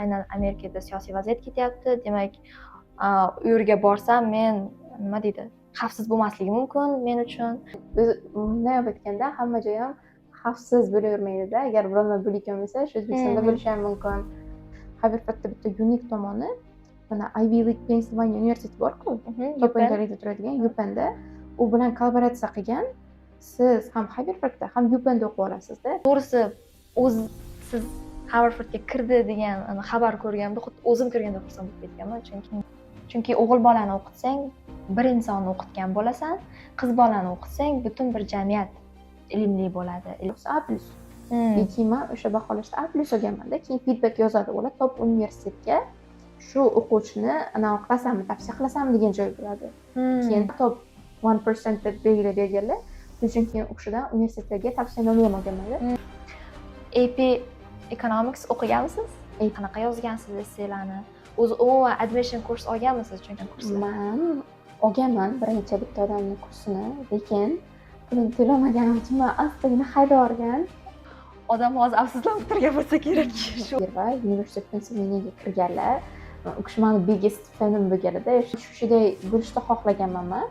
Aynan Amerikada siyosiy vaziyat ketyapti. Demak, u yerga borsam, men, nima deydi, xavfsiz bo'lmasligi mumkin men uchun. O'zi bunday olib aytganda, hamma joy ham xavfsiz bo'lavermaydida. Agar biror nima bo'layotgan bo'lsa, shu O'zbekistonda bo'lishi ham mumkin. Haverfordda bitta unique tomoni, mana Ivy League Pennsylvania universiteti borku, top UPenn. o'ntalikda turadigan UPennda, u bilan kollaboratsiya qilgan. Siz ham Haverfordda, ham UPennda o'qib olasizda. To'g'risi, o'zi siz Haverfordga kirdi degan ana xabar ko'rganimda, xuddi o'zim kirganda xursand bo'lib ketganman, chunki o'g'il bolani o'qitsang, bir insonni o'qitgan bo'lasan, qiz bolani o'qitsang, butun bir jamiyat ilmli bo'ladi. A+. Keyin man o'sha baholashda A+ olganmanda, keyin feedback yozadi ular, top universitetga shu o'quvchini anavi qilasanmi, tavsiya qilasanmi degan joy bo'ladi. Keyin top 1% deb belgilab berganlar. Shuning uchun keyin u kishidan universitetga tavsiyanoma ham olganmanda. AP Economics o'qiganmisiz? Qanaqa yozgansiz essaylarni? O'zi umuman admission kurs olganmisiz, chunki kurslar? Man olganman birinchi bitta odamni kursini, lekin pulini to'lamaganim uchun man astagina haydab yuborgan. Odam hozir afsuslanib turgan bo'lsa kerak shu. Va University of Pennsylvaniaga kirganlar, u kishi mani biggest fanim bo'lganida, shunday bo'lishni xohlaganman man.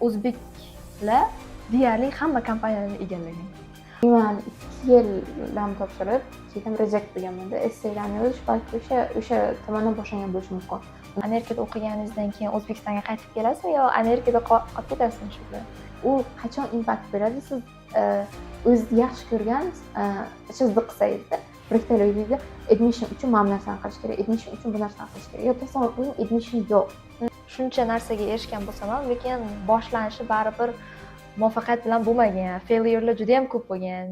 O'zbeklar deyarli hamma kompaniyani egallagan. Man 2 yil topshirib, keyin reject bo'lganmanda. Essaylarni yozish balki o'sha tomondan boshlangan bo'lishi mumkin. Amerikada o'qiganingizdan keyin O'zbekistonga qaytib kelasizmi yo Amerikada qolib ketasizmi shu bilan? U qachon impact beradi? Siz o'zingizni yaxshi ko'rgan ishingizni qilsangizda. Bir ikkitalar o'ylaydi, admission uchun mana bu narsani qilish kerak, admission uchun bu narsani qilish kerak. Yo'q, tasavvur qiling, admission yo'q. Shuncha narsaga erishgan bo'lsam ham, lekin boshlanishi baribir muvaffaqiyat bilan bo'lmagan, failurelar juda yam ko'p bo'lgan.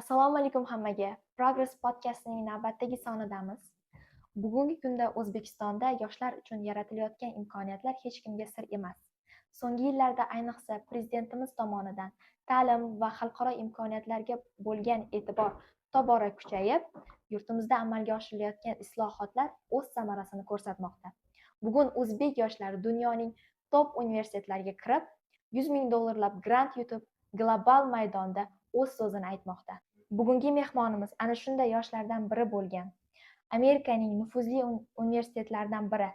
Assalomu alaykum hammaga! Progress podcastining navbatdagi sonidamiz. Bugungi kunda O'zbekistonda yoshlar uchun yaratilayotgan imkoniyatlar hech kimga sir emas. So'nggi yillarda, ayniqsa prezidentimiz tomonidan ta'lim va xalqaro imkoniyatlarga bo'lgan e'tibor tobora kuchayib, yurtimizda amalga oshirilayotgan islohotlar o'z samarasini ko'rsatmoqda. Bugun o'zbek yoshlari dunyoning top universitetlariga kirib, 100 000 dollarlab grant yutib, global maydonda o'z so'zini aytmoqda. Bugungi mehmonimiz ana shunday yoshlardan biri bo'lgan, Amerikaning nufuzli universitetlaridan biri,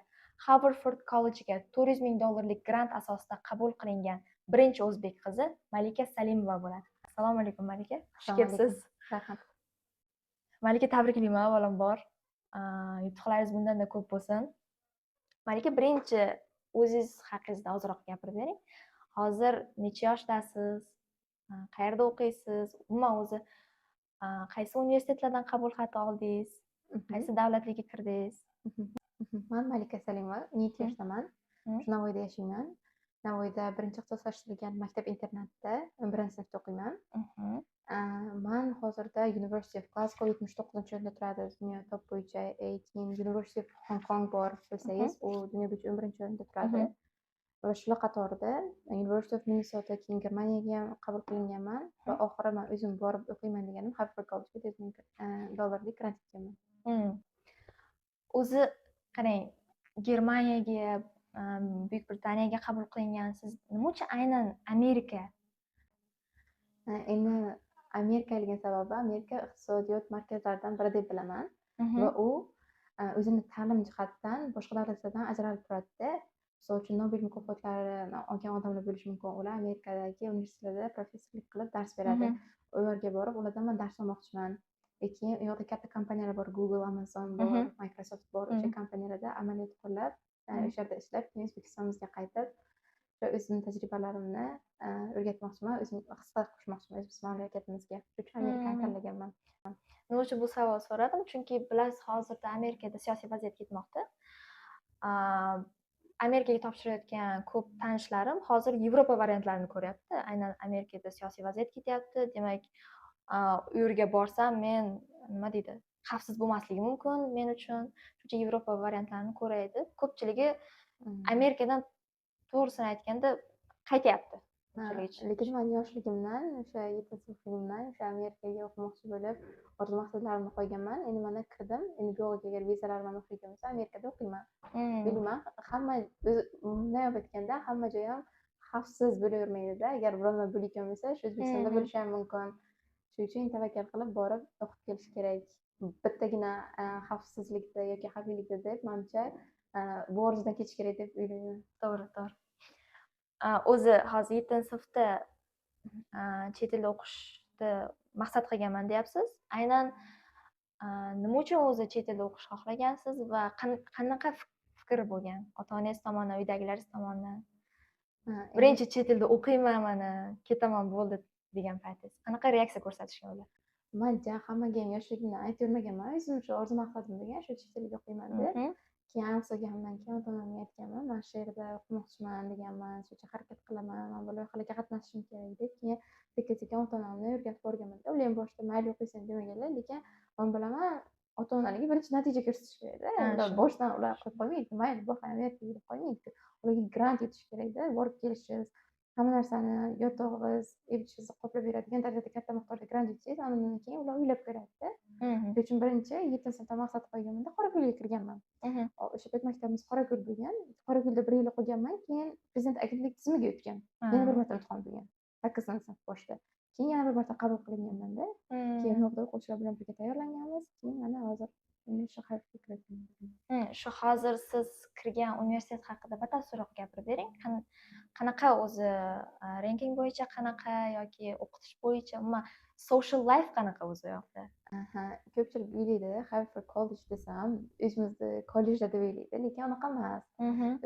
Haverford kollejiga 400 000 dollarlik grant asosida qabul qilingan birinchi o'zbek qizi Malika Salimova bo'ladi. Assalomu alaykum, Malika, xush Assalomu kelibsiz. Rahmat. Malika, tabriklayman avvalambor. Yutuqlaringiz bundanda ko'p bo'lsin. Malika, birinchi o'zingiz haqingizda ozroq gapirib bering. Hozir necha yoshdasiz? Qayerda o'qiysiz? Umuman o'zi qaysi universitetlardan qabul xati oldingiz? Qaysi davlatlarga kirdingiz? Man Malika Salimova, 17 yoshdaman. Shu Navoiyda yashayman. Navoiyda birinchi ixtisoslashtirilgan maktab internatda birinchi sinfda o'qiyman. Man hozirda University of Glasgow 79-o'rinda turadi dunyo top bo'yicha. Keyin University of Hong Kong bor, bilsangiz, u dunyo bo'yicha 11-o'rinda turadi. Va shular qatorida University of Minnesota, keyin Germaniyaga ham qabul qilinganman va oxiri man o'zim borib o'qiyman deganim Haverford Collegega 400 000 dollarlik grant yutganman. O'zi qarang, Germaniyaga, Buyuk Britaniyaga qabul qilingansiz. Nima uchun aynan Amerika? Endi Amerikaligini sababi, Amerika iqtisodiyot markazlaridan biri deb bilaman va u o'zini ta'lim jihatdan boshqa davlatlardan ajralib turadida. Misol uchun, Nobel mukofotlarini olgan odamlar bo'lishi mumkin. Ular Amerikadagi universitetlarda professorlik qilib dars beradi. U yerga borib, ulardan man dars olmoqchiman. Keyin u yoqda katta kompaniyalar bor, Google, Amazon bor, Microsoft bor. O'sha kompaniyalarda amaliyot qo'llab, o'sha yerda ishlab, keyin O'zbekistonimizga qaytib, o'sha o'zimni tajribalarimni o'rgatmoqchiman, o'zim hissa qo'shmoqchiman o'zimiz mamlakatimizga. Shuning uchun Amerikani tanlaganman. Nima uchun bu savolni so'radim? Chunki bilasiz, hozirda Amerikada siyosiy vaziyat ketmoqda. Amerikaga topshirayotgan ko'p tanishlarim hozir Yevropa variantlarini ko'ryapti. Aynan Amerikada siyosiy vaziyat ketyapti. Demak, u yerga borsam, men, nima deydi, xavfsiz bo'lmasligi mumkin men uchun. Shuning uchun Yevropa variantlarini ko'ray deb ko'pchiligi Amerikadan, to'g'risini aytganda, qaytyapti. Ha, Ko'pchiligi. lekin man yoshligimdan, o'sha yettinchi sinfligimdan o'sha Amerikaga o'qimoqchi bo'lib, orzu maqsadlarimni qo'yganman. Endi mana kirdim. Endi bu yog'iga agar vizalarim ham o'xshayotgan bo'lsa, Amerikada o'qiyman. Bilmayman, hamma o'zi bunday olib aytganda, hamma joy ham xavfsiz bo'lavermaydida. Agar biror nima bo'layotgan bo'lsa, shu O'zbekistonda bo'lishi ham mumkin. Shuning uchun tavakkal qilib borib o'qib kelish kerak. Bittagina xavfsizlikda yoki xavflilikda deb, manimcha, bu orzudan ketish kerak deb o'ylayman. To'g'ri. O'zi hozir yettinchi sinfda chet elda o'qishni maqsad qilganman deyapsiz. Aynan nima uchun o'zi chet elda o'qish xohlagansiz va qanaqa fikr bo'lgan ota onangiz tomonidan, uydagilaringiz tomonidan? Ha, Birinchi chet elda o'qiyman, mana ketaman, bo'ldi degan paytingiz qanaqa reaksiya ko'rsatishgan ular? Man ja hammaga ham yoshligimdan aytib yurmaganman, o'zim shu orzu maqsadim bo'lgan, shu chet elga o'qiyman deb. Keyin IELTS olganimdan keyin ota onamga aytganman, man shu yerda o'qimoqchiman deganman, shu uchun harakat qilaman, man bu loyihalarga qatnashishim kerak deb. Keyin sekin sekin ota onamni o'rgatib borganman. Ular ham boshida mayli, o'qiysan demaganlar, lekin man bilaman, ota onalarga birinchi natija ko'rsatish kerakda. Ular boshidan ular qo'yib qo'ymaydi, mayli, bor, Amerikaga deb qo'ymaydi. Ularga grant yutish kerakda, borib kelishingiz, hamma narsani, yotog'ingiz, yeb ichishingizni qoplab beradigan darajada katta miqdorda grant yutsangiz, ana undan keyin ular o'ylab ko'radida. Shuning uchun birinchi yettinchi sinfda maqsad qo'yganmanda, Qorako'lga kirganman. O'sha payt maktabimiz Qorako'l bo'lgan. Qorako'lda bir yil o'qiganman, keyin prezident agentlik tizimiga o'tgan. Yana bir marta imtihon bo'lgan sakkizinchi sinf boshida. Keyin yana bir marta qabul qilinganmanda. Keyin u yoqda o'quvchilar bilan birga tayyorlanganmiz. Keyin mana hozir endi shu hayotga kiryapman. Shu hozir siz kirgan universitet haqida batafsilroq gapirib bering. Qanaqa o'zi, ranking bo'yicha qanaqa yoki o'qitish bo'yicha, umuman social life qanaqa o'zi u yoqda? Aha, ko'pchilik o'ylaydi, Haverford College desam, o'zimizni kollejda deb o'ylaydi, lekin unaqa emas.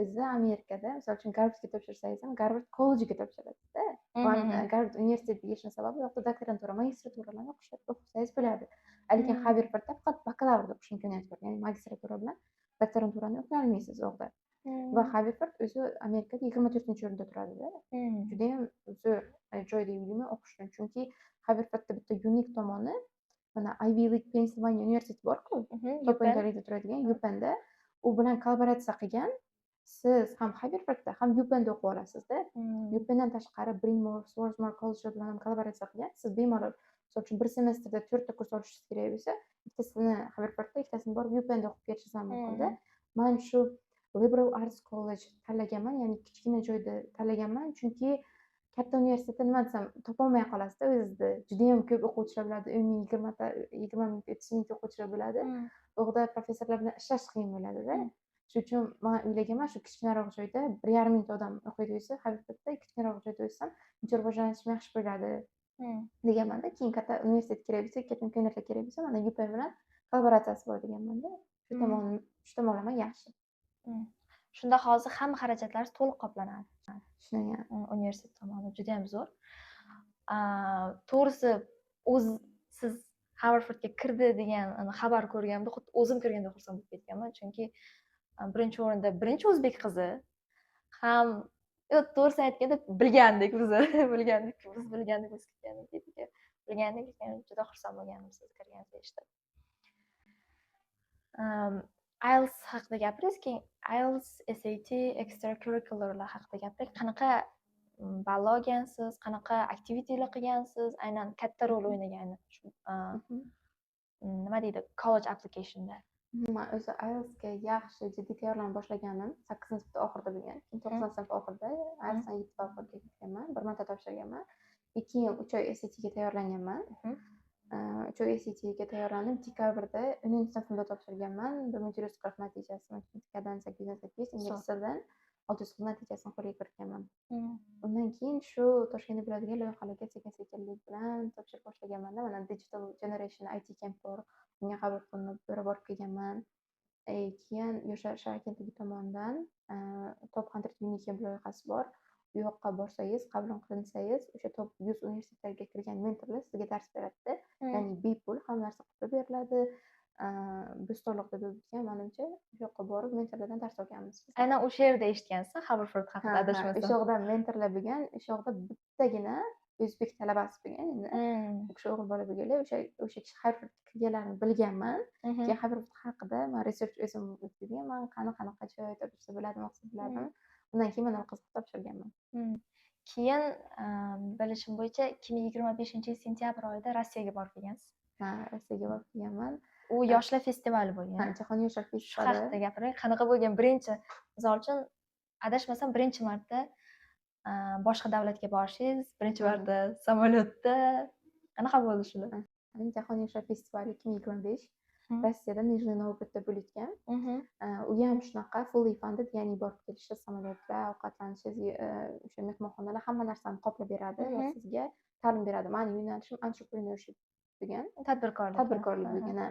O'zi Amerikada, misol uchun, Garvardga topshirsangiz ham, Garvard kollejiga topshiradida. Va Garvard universiteti deyishini sababi, u yoqda doktorantura, magistraturalarni o'qisangiz bo'ladi. Lekin Haverfordda faqat bakalavrda o'qish imkoniyati bor, ya'ni magistratura bilan doktoranturani o'qiy olmaysiz u yoqda. Va Haverford o'zi Amerikada 24-o'rinda turadida. Judayam zo'r joy deb o'ylayman o'qish uchun, chunki Haverfordda bitta unique tomoni, mana Ivy League Pennsylvania universiteti bor-ku, top UPenn. o'ntalikda turadigan UPennda, u bilan kollaboratsiya qilgan. Siz ham Haverfordda, ham UPennda o'qib olasizda. UPenndan tashqari Bryn Mawr, Swarthmore kollejlar bilan ham kollaboratsiya qilgan. Siz bemalol, misol uchun, bir semestrda to'rtta kurs olishingiz kerak bo'lsa, bittasini Haverfordda, ikkitasini borib UPennda o'qib kelishingiz ham mumkinda. Man shu liberal arts college tanlaganman, ya'ni kichkina joyda tanlaganman, chunki katta universitetda, nima desam, topolmay qolasizda o'zingizni. Judayam ko'p o'quvchilar bo'ladi, 10 ming, 20 ta, 20 ming, 30 mingta o'quvchilar bo'ladi. U yoqda professorlar bilan ishlash qiyin bo'ladida. Shuning uchun man o'ylaganman, shu kichkinaroq joyda 1,5 mingta odam o'qiydi bo'lsa, Haverfordda kichkinaroq joyda o'sam, uncha rivojlanishim yaxshi bo'ladi deganmanda. Keyin katta universitet kerak bo'lsa, katta imkoniyatlar kerak bo'lsa, mana UPenn bilan kollaboratsiyasi bor deganmanda. Shu tomoni, shu tomonlama yaxshi. Shunda hozir hamma xarajatlaringiz to'liq qoplanadi. Shunaqa. Universitet tomonidan judayam zo'r. To'g'risi, o'zi siz Haverfordga kirdi degan ana xabar ko'rganimda, xuddi o'zim kirgandek xursand bo'lib ketganman, chunki birinchi o'rinda birinchi o'zbek qizi ham, yo'q, to'g'risini aytganda, bilgandik, biz bilgandik, biz bilgandik, biz kirgandik deydiku, bilgandik, juda xursand bo'lgandim siz kirganingizni eshitib. IELTS haqida gapiringiz, keyin IELTS, SAT, extracurricularlar haqida gapiring. Qanaqa ball olgansiz, qanaqa activitylar qilgansiz, aynan katta rol o'ynagan shu nima deydi, college applicationda? Man o'zi IELTSga yaxshi, jiddiy tayyorlana boshlaganim sakkizinchi sinfda oxirida bo'lgan. Keyin to'qqizinchi sinf oxirida IELTSdan 7 ball qo'lga kiritganman, bir marta topshirganman. Keyin 3 oy SATga tayyorlanganman. 3 oy SATga tayyorlanib, dekabrda 10-sinfimda topshirganman. 1140 natijasi, matematikadan 808, ingliz tilidan 640 natijasini qo'lga kiritganman. Undan keyin shu Toshkentda bo'ladigan loyihalarga sekin sekinlik bilan topshirib boshlaganmanda. Mana Digital Generation IT Camp bor, unga qabul qilinib, borib kelganman. Keyin Yoshlar ishlar agentligi tomonidan Top 100 Unicamp loyihasi bor. U yoqqa borsangiz, qabul qilinsangiz, o'sha top 100 universitetlarga kirgan mentorlar sizga dars beradida. Ya'ni bepul, hamma narsa qilib beriladi. Bo'stonliqda bo'lib o'tgan, manimcha, o'sha yoqqa borib mentorlardan dars olganmiz. Aynan o'sha yerda eshitgansiz Haverford haqida, Ha, adashmasam? o'sha yoqda mentorlar bo'lgan, o'sha yoqda bittagina o'zbek talabasi bo'lgan endi. U kishi o'g'il bola bo'lganlar, o'sha kishi Haverfordga kirganlarini bilganman. Keyin Haverford haqida man research o'zim o'tkazganman, qani qanaqa joy, topshirsa bo'ladimi, o'qisa bo'ladimi. Undan keyin mana qiziqib topshirganman. Keyin bilishim bo'yicha, 2025 yil sentyabr oyida Rossiyaga borib kelgansiz. Ha, Rossiyaga borib kelganman. U yoshlar festivali bo'lgan. Ha, Jahon yoshlar Shu festivali. haqida gapiring. Qanaqa bo'lgan birinchi, misol uchun, adashmasam, birinchi marta boshqa davlatga borishingiz, birinchi marta samolyotda qanaqa bo'ldi shular? Jahon yoshlar festivali 2025. Rossiyada, Nижний Новгородda bo'layotgan. U ham shunaqa fully funded, ya'ni borib kelishingiz, samolyotda, ovqatlanishingiz, o'sha mehmonxonalar, hamma narsani qoplab beradi va sizga ta'lim beradi. Mani yo'nalishim entrepreneurship degan. Tadbirkorlik. Tadbirkorlik bo'lgan, ha.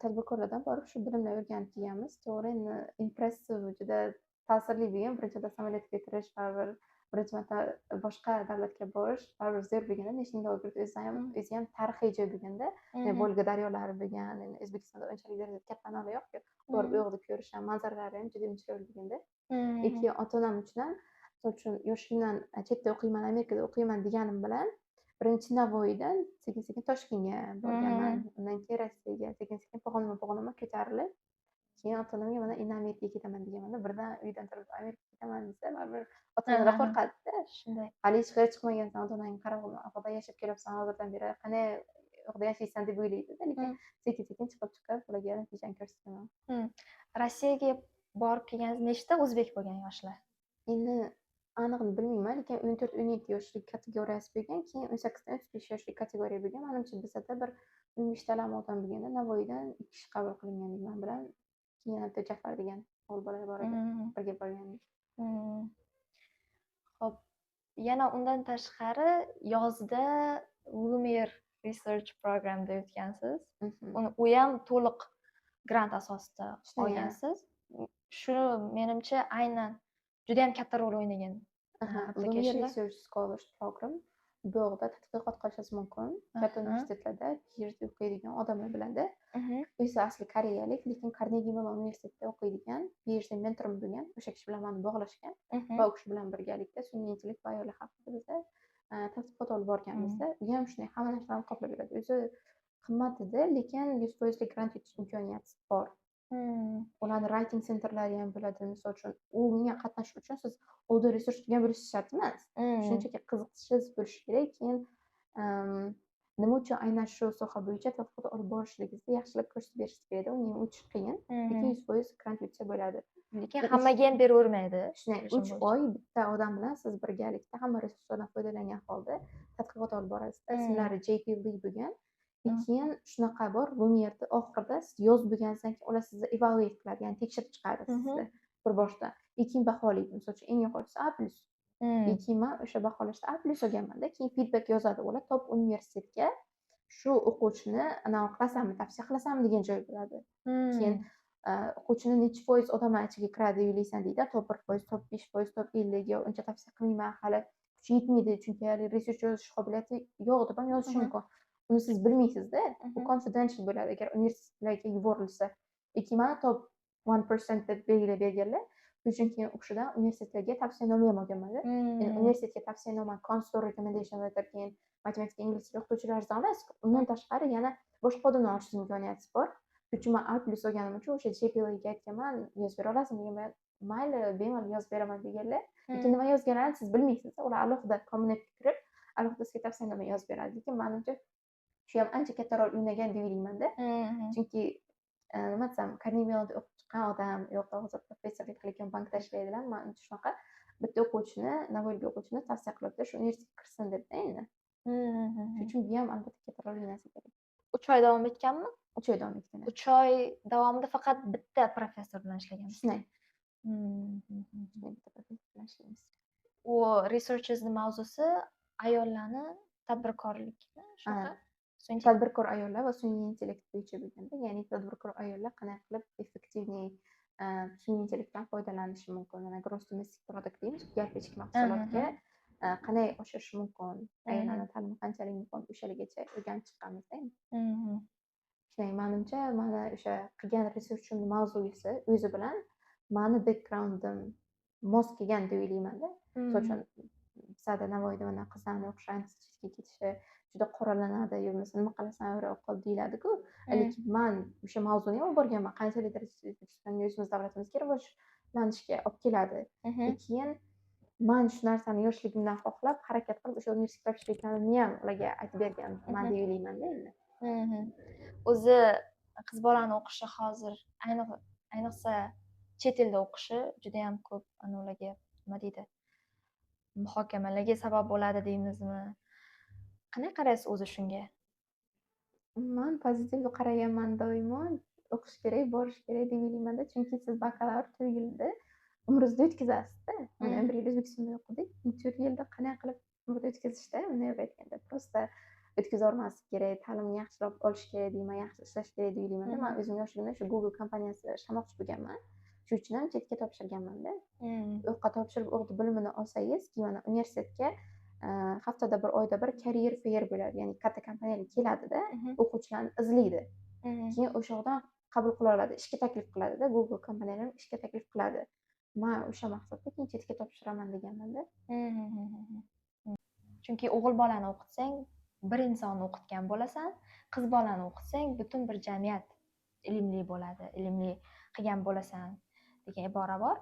Tadbirkorlardan borib shu bilimlar o'rganib kelganmiz. To'g'ri, endi impressive, juda ta'sirli bo'lgan. Birinchi marta samolyotga o'tirish, baribir birinchi marta boshqa davlatga borish baribir zo'r bo'lganda. Nижний Новгород o'zi ham tarixiy joy bo'lganda, Volga daryolari bo'lgan. Endi O'zbekistonda unchalik darajada katta anor yo'qku, borib u yoqda ko'rish ham, manzaralari ham juda chiroyli bo'lganda. И keyin ota onam uchun ham, misol uchun, yoshligimdan chetda o'qiyman, Amerikada o'qiyman deganim bilan birinchi Navoiydan sekin sekin Toshkentga borganman, undan keyin Rossiyaga, sekin sekin pog'onama pog'onama ko'tarilib, keyin ota onamga mana endi Amerikaga ketaman deganmanda, birdan uydan turib Amerikaga ketaman desa, baribir ota onalar qo'rqadida. Shunday. Hali hech qayerga chiqmagansan, ota onang qarag'ida yashab kelyapsan hozirdan beri, qanday u yoqda yashaysan deb o'ylaydida, lekin sekin sekin chiqib chiqib ularga natijani ko'rsataman. Rossiyaga borib kelganingiz nechta o'zbek bo'lgan yoshlar? Endi anig'ini bilmayman, lekin 14-17 yoshlik kategoriyasi bo'lgan, keyin 18dan 35 yoshlik kategoriya bo'lgan. Manimcha, bizada bir 15talab odam bo'lganda, Navoiydan ikki kishi qabul qilingan man bilan, keyin yana bitta Jafar degan o'g'il bola bor edi, birga borgandik. Xo'p, yana undan tashqari yozda Lumiere Research Programda o'tgansiz. Uni, u ham to'liq grant asosida Shunday. olgansiz. Shu menimcha aynan judayam katta rol o'ynagan Lumiere applicationlar. Research Scholars Program, bu yoqda tadqiqot qilishingiz mumkin katta universitetlarda PhD o'qiydigan odamlar bilanda. O'zi asli koreyalik, lekin Carnegie Mellon universitetida o'qiydigan PhD mentorim bo'lgan, o'sha kishi bilan mani bog'lashgan va u kishi bilan birgalikda sun'iy intellekt va ayollar haqida biza tadqiqot olib borganmizda. U ham shunday hamma narsani qoplab beradi. O'zi qimmat edi, lekin 100 foizli grant yutish imkoniyati bor. Ularni writing centerlari ham bo'ladi. Misol uchun, unga qatnashish uchun siz oldin research qilgan bo'lishingiz shart emas. Shunchaki qiziqishingiz bo'lishi kerak. Keyin nima uchun aynan shu soha bo'yicha tadqiqot olib borishligingizni yaxshilab ko'rsatib berishingiz kerakda. Uni ham o'tish qiyin, lekin 100% grant yutsa bo'ladi. Lekin hammaga ham beravermaydi. Shunday, O'sha 3 bo'yicha. oy bitta odam bilan siz birgalikda hamma resurslardan foydalangan holda tadqiqot olib borasizda. Ismlari JP Lee bo'lgan. Keyin shunaqa bor, Lumierda oxirida siz yozib bo'lganingizdan keyin ular sizni evaluate qiladi, ya'ni tekshirib chiqadi sizni bir boshdan. И keyin baholaydi. Misol uchun, eng yuqorisi A+. И keyin man o'sha baholashda A+ olganmanda, keyin feedback yozadi ular, top universitetga shu o'quvchini anavi qilasanmi, tavsiya qilasanmi degan joy bo'ladi. Keyin o'quvchini nechi foiz odamlar ichiga kiradi deb o'ylaysan deydi, top 1%, top 5%, top 50, yo uncha tavsiya qilmayman, hali kuchi yetmaydi, chunki hali research yozish qobiliyati yo'q deb ham yozishi mumkin. Uni siz bilmaysizda, u confidential bo'ladi agar universitetlarga yuborilsa. Keyin mani top 1% deb belgilab berganlar. Shuning uchun keyin u kishidan universitetlarga tavsiyanoma ham olganmanda. Endi universitetga tavsiyanoma, counselor recommendation letter, keyin matematika, ingliz tili o'qituvchilaridan olasiz. Undan tashqari yana boshqa odamdan olishingiz imkoniyati bor. Shuning uchun man A+ olganim uchun o'sha JPLga aytganman, yozib bera olasizmi degan, mayli, bemalol yozib beraman deganlar. Lekin nima yozganlarini siz bilmaysiz. Ular alohida kabinetga kirib, alohida sizga tavsiyanoma yozib beradi. Lekin manimcha, shu ham ancha katta rol o'ynagan deb o'ylaymanda. Chunki nima desam, Carnegie Mellonda o'qib chiqqan odam, u yoqda hozir professorlik qilayotgan, bankda ishlaydilar. Manimcha, shunaqa bitta o'quvchini, Navoiylik o'quvchini tavsiya qilibdi, shu universitetga kirsin debda endi. Shuning uchun bu ham albatta katta rol o'ynasa kerak. 3 oy davom etganmi? 3 oy davom etgan. 3 oy davomida faqat bitta professor bilan ishlagansiz? Shunday. Shunday, bitta professor bilan ishlaymiz. U researchingizni mavzusi ayollarni tadbirkorlikmi, shunaqa? Tadbirkor ayollar va sun'iy intellekt bo'yicha bo'lganda, ya'ni tadbirkor ayollar qanday qilib эффективный sun'iy intellektdan foydalanishi mumkin. Mana gross domestic product deymiz, yalpi ichki mahsulotga qanday oshirish mumkin, ayollarni ta'limi qanchalik muhim, o'shalargacha o'rganib chiqqanmizda endi. Shunday, manimcha, mani o'sha qilgan researchimni mavzusi o'zi bilan mani backgroundim mos kelgan deb o'ylaymanda. Misol uchun, bizada Navoiyda mana qizlarni o'qishi, ayniqsa chetga ketishi juda qoralanadi, yo bo'lmasa nima qilasan, o'qib deyiladiku. Lekin man o'sha mavzuni ham olib borganman, qanchalik darajada O'zbekistonga, o'zimiz davlatimizga rivojlanishga olib keladi. Keyin man shu narsani yoshligimdan xohlab, harakat qilib o'sha universitetga topshirganimni ham ularga aytib berganman deb o'ylaymanda endi. O'zi qiz bolani o'qishi hozir, ayniqsa chet elda o'qishi judayam ko'p ularga, nima deydi, muhokamalarga sabab bo'ladi deymizmi? Qanday qaraysiz o'zi shunga? Man pozitiv qaraganman doimo. O'qish kerak, borish kerak deb o'ylaymanda. Chunki siz bakalavr 4 yilda umringizni o'tkazasizda. Mana, 1 yil O'zbekistonda o'qidik. 4 yilda qanday qilib umrni o'tkazishda, bunday aytganda, просто o'tkazolmaslik kerak, ta'limni yaxshiroq olish kerak deyman, yaxshi ishlash kerak deb o'ylaymanda. Man o'zim yoshligimda shu Google kompaniyasida ishlamoqchi bo'lganman. Shuning uchun ham chetga topshirganmanda. U yoqqa topshirib, u yoqda bilimini olsangiz, keyin mana universitetga haftada bir, oyda bir career fair bo'ladi. Ya'ni katta kompaniyalar keladida, o'quvchilarni izlaydi. Keyin o'sha yoqdan qabul qila oladi, ishga taklif qiladida, Google kompaniyalari ishga taklif qiladi. Man o'sha maqsadda keyin chetga topshiraman deganmanda. Chunki o'g'il bolani o'qitsang, bir insonni o'qitgan bo'lasan, qiz bolani o'qitsang, butun bir jamiyat ilmli bo'ladi, ilmli qilgan bo'lasan degan ibora bor.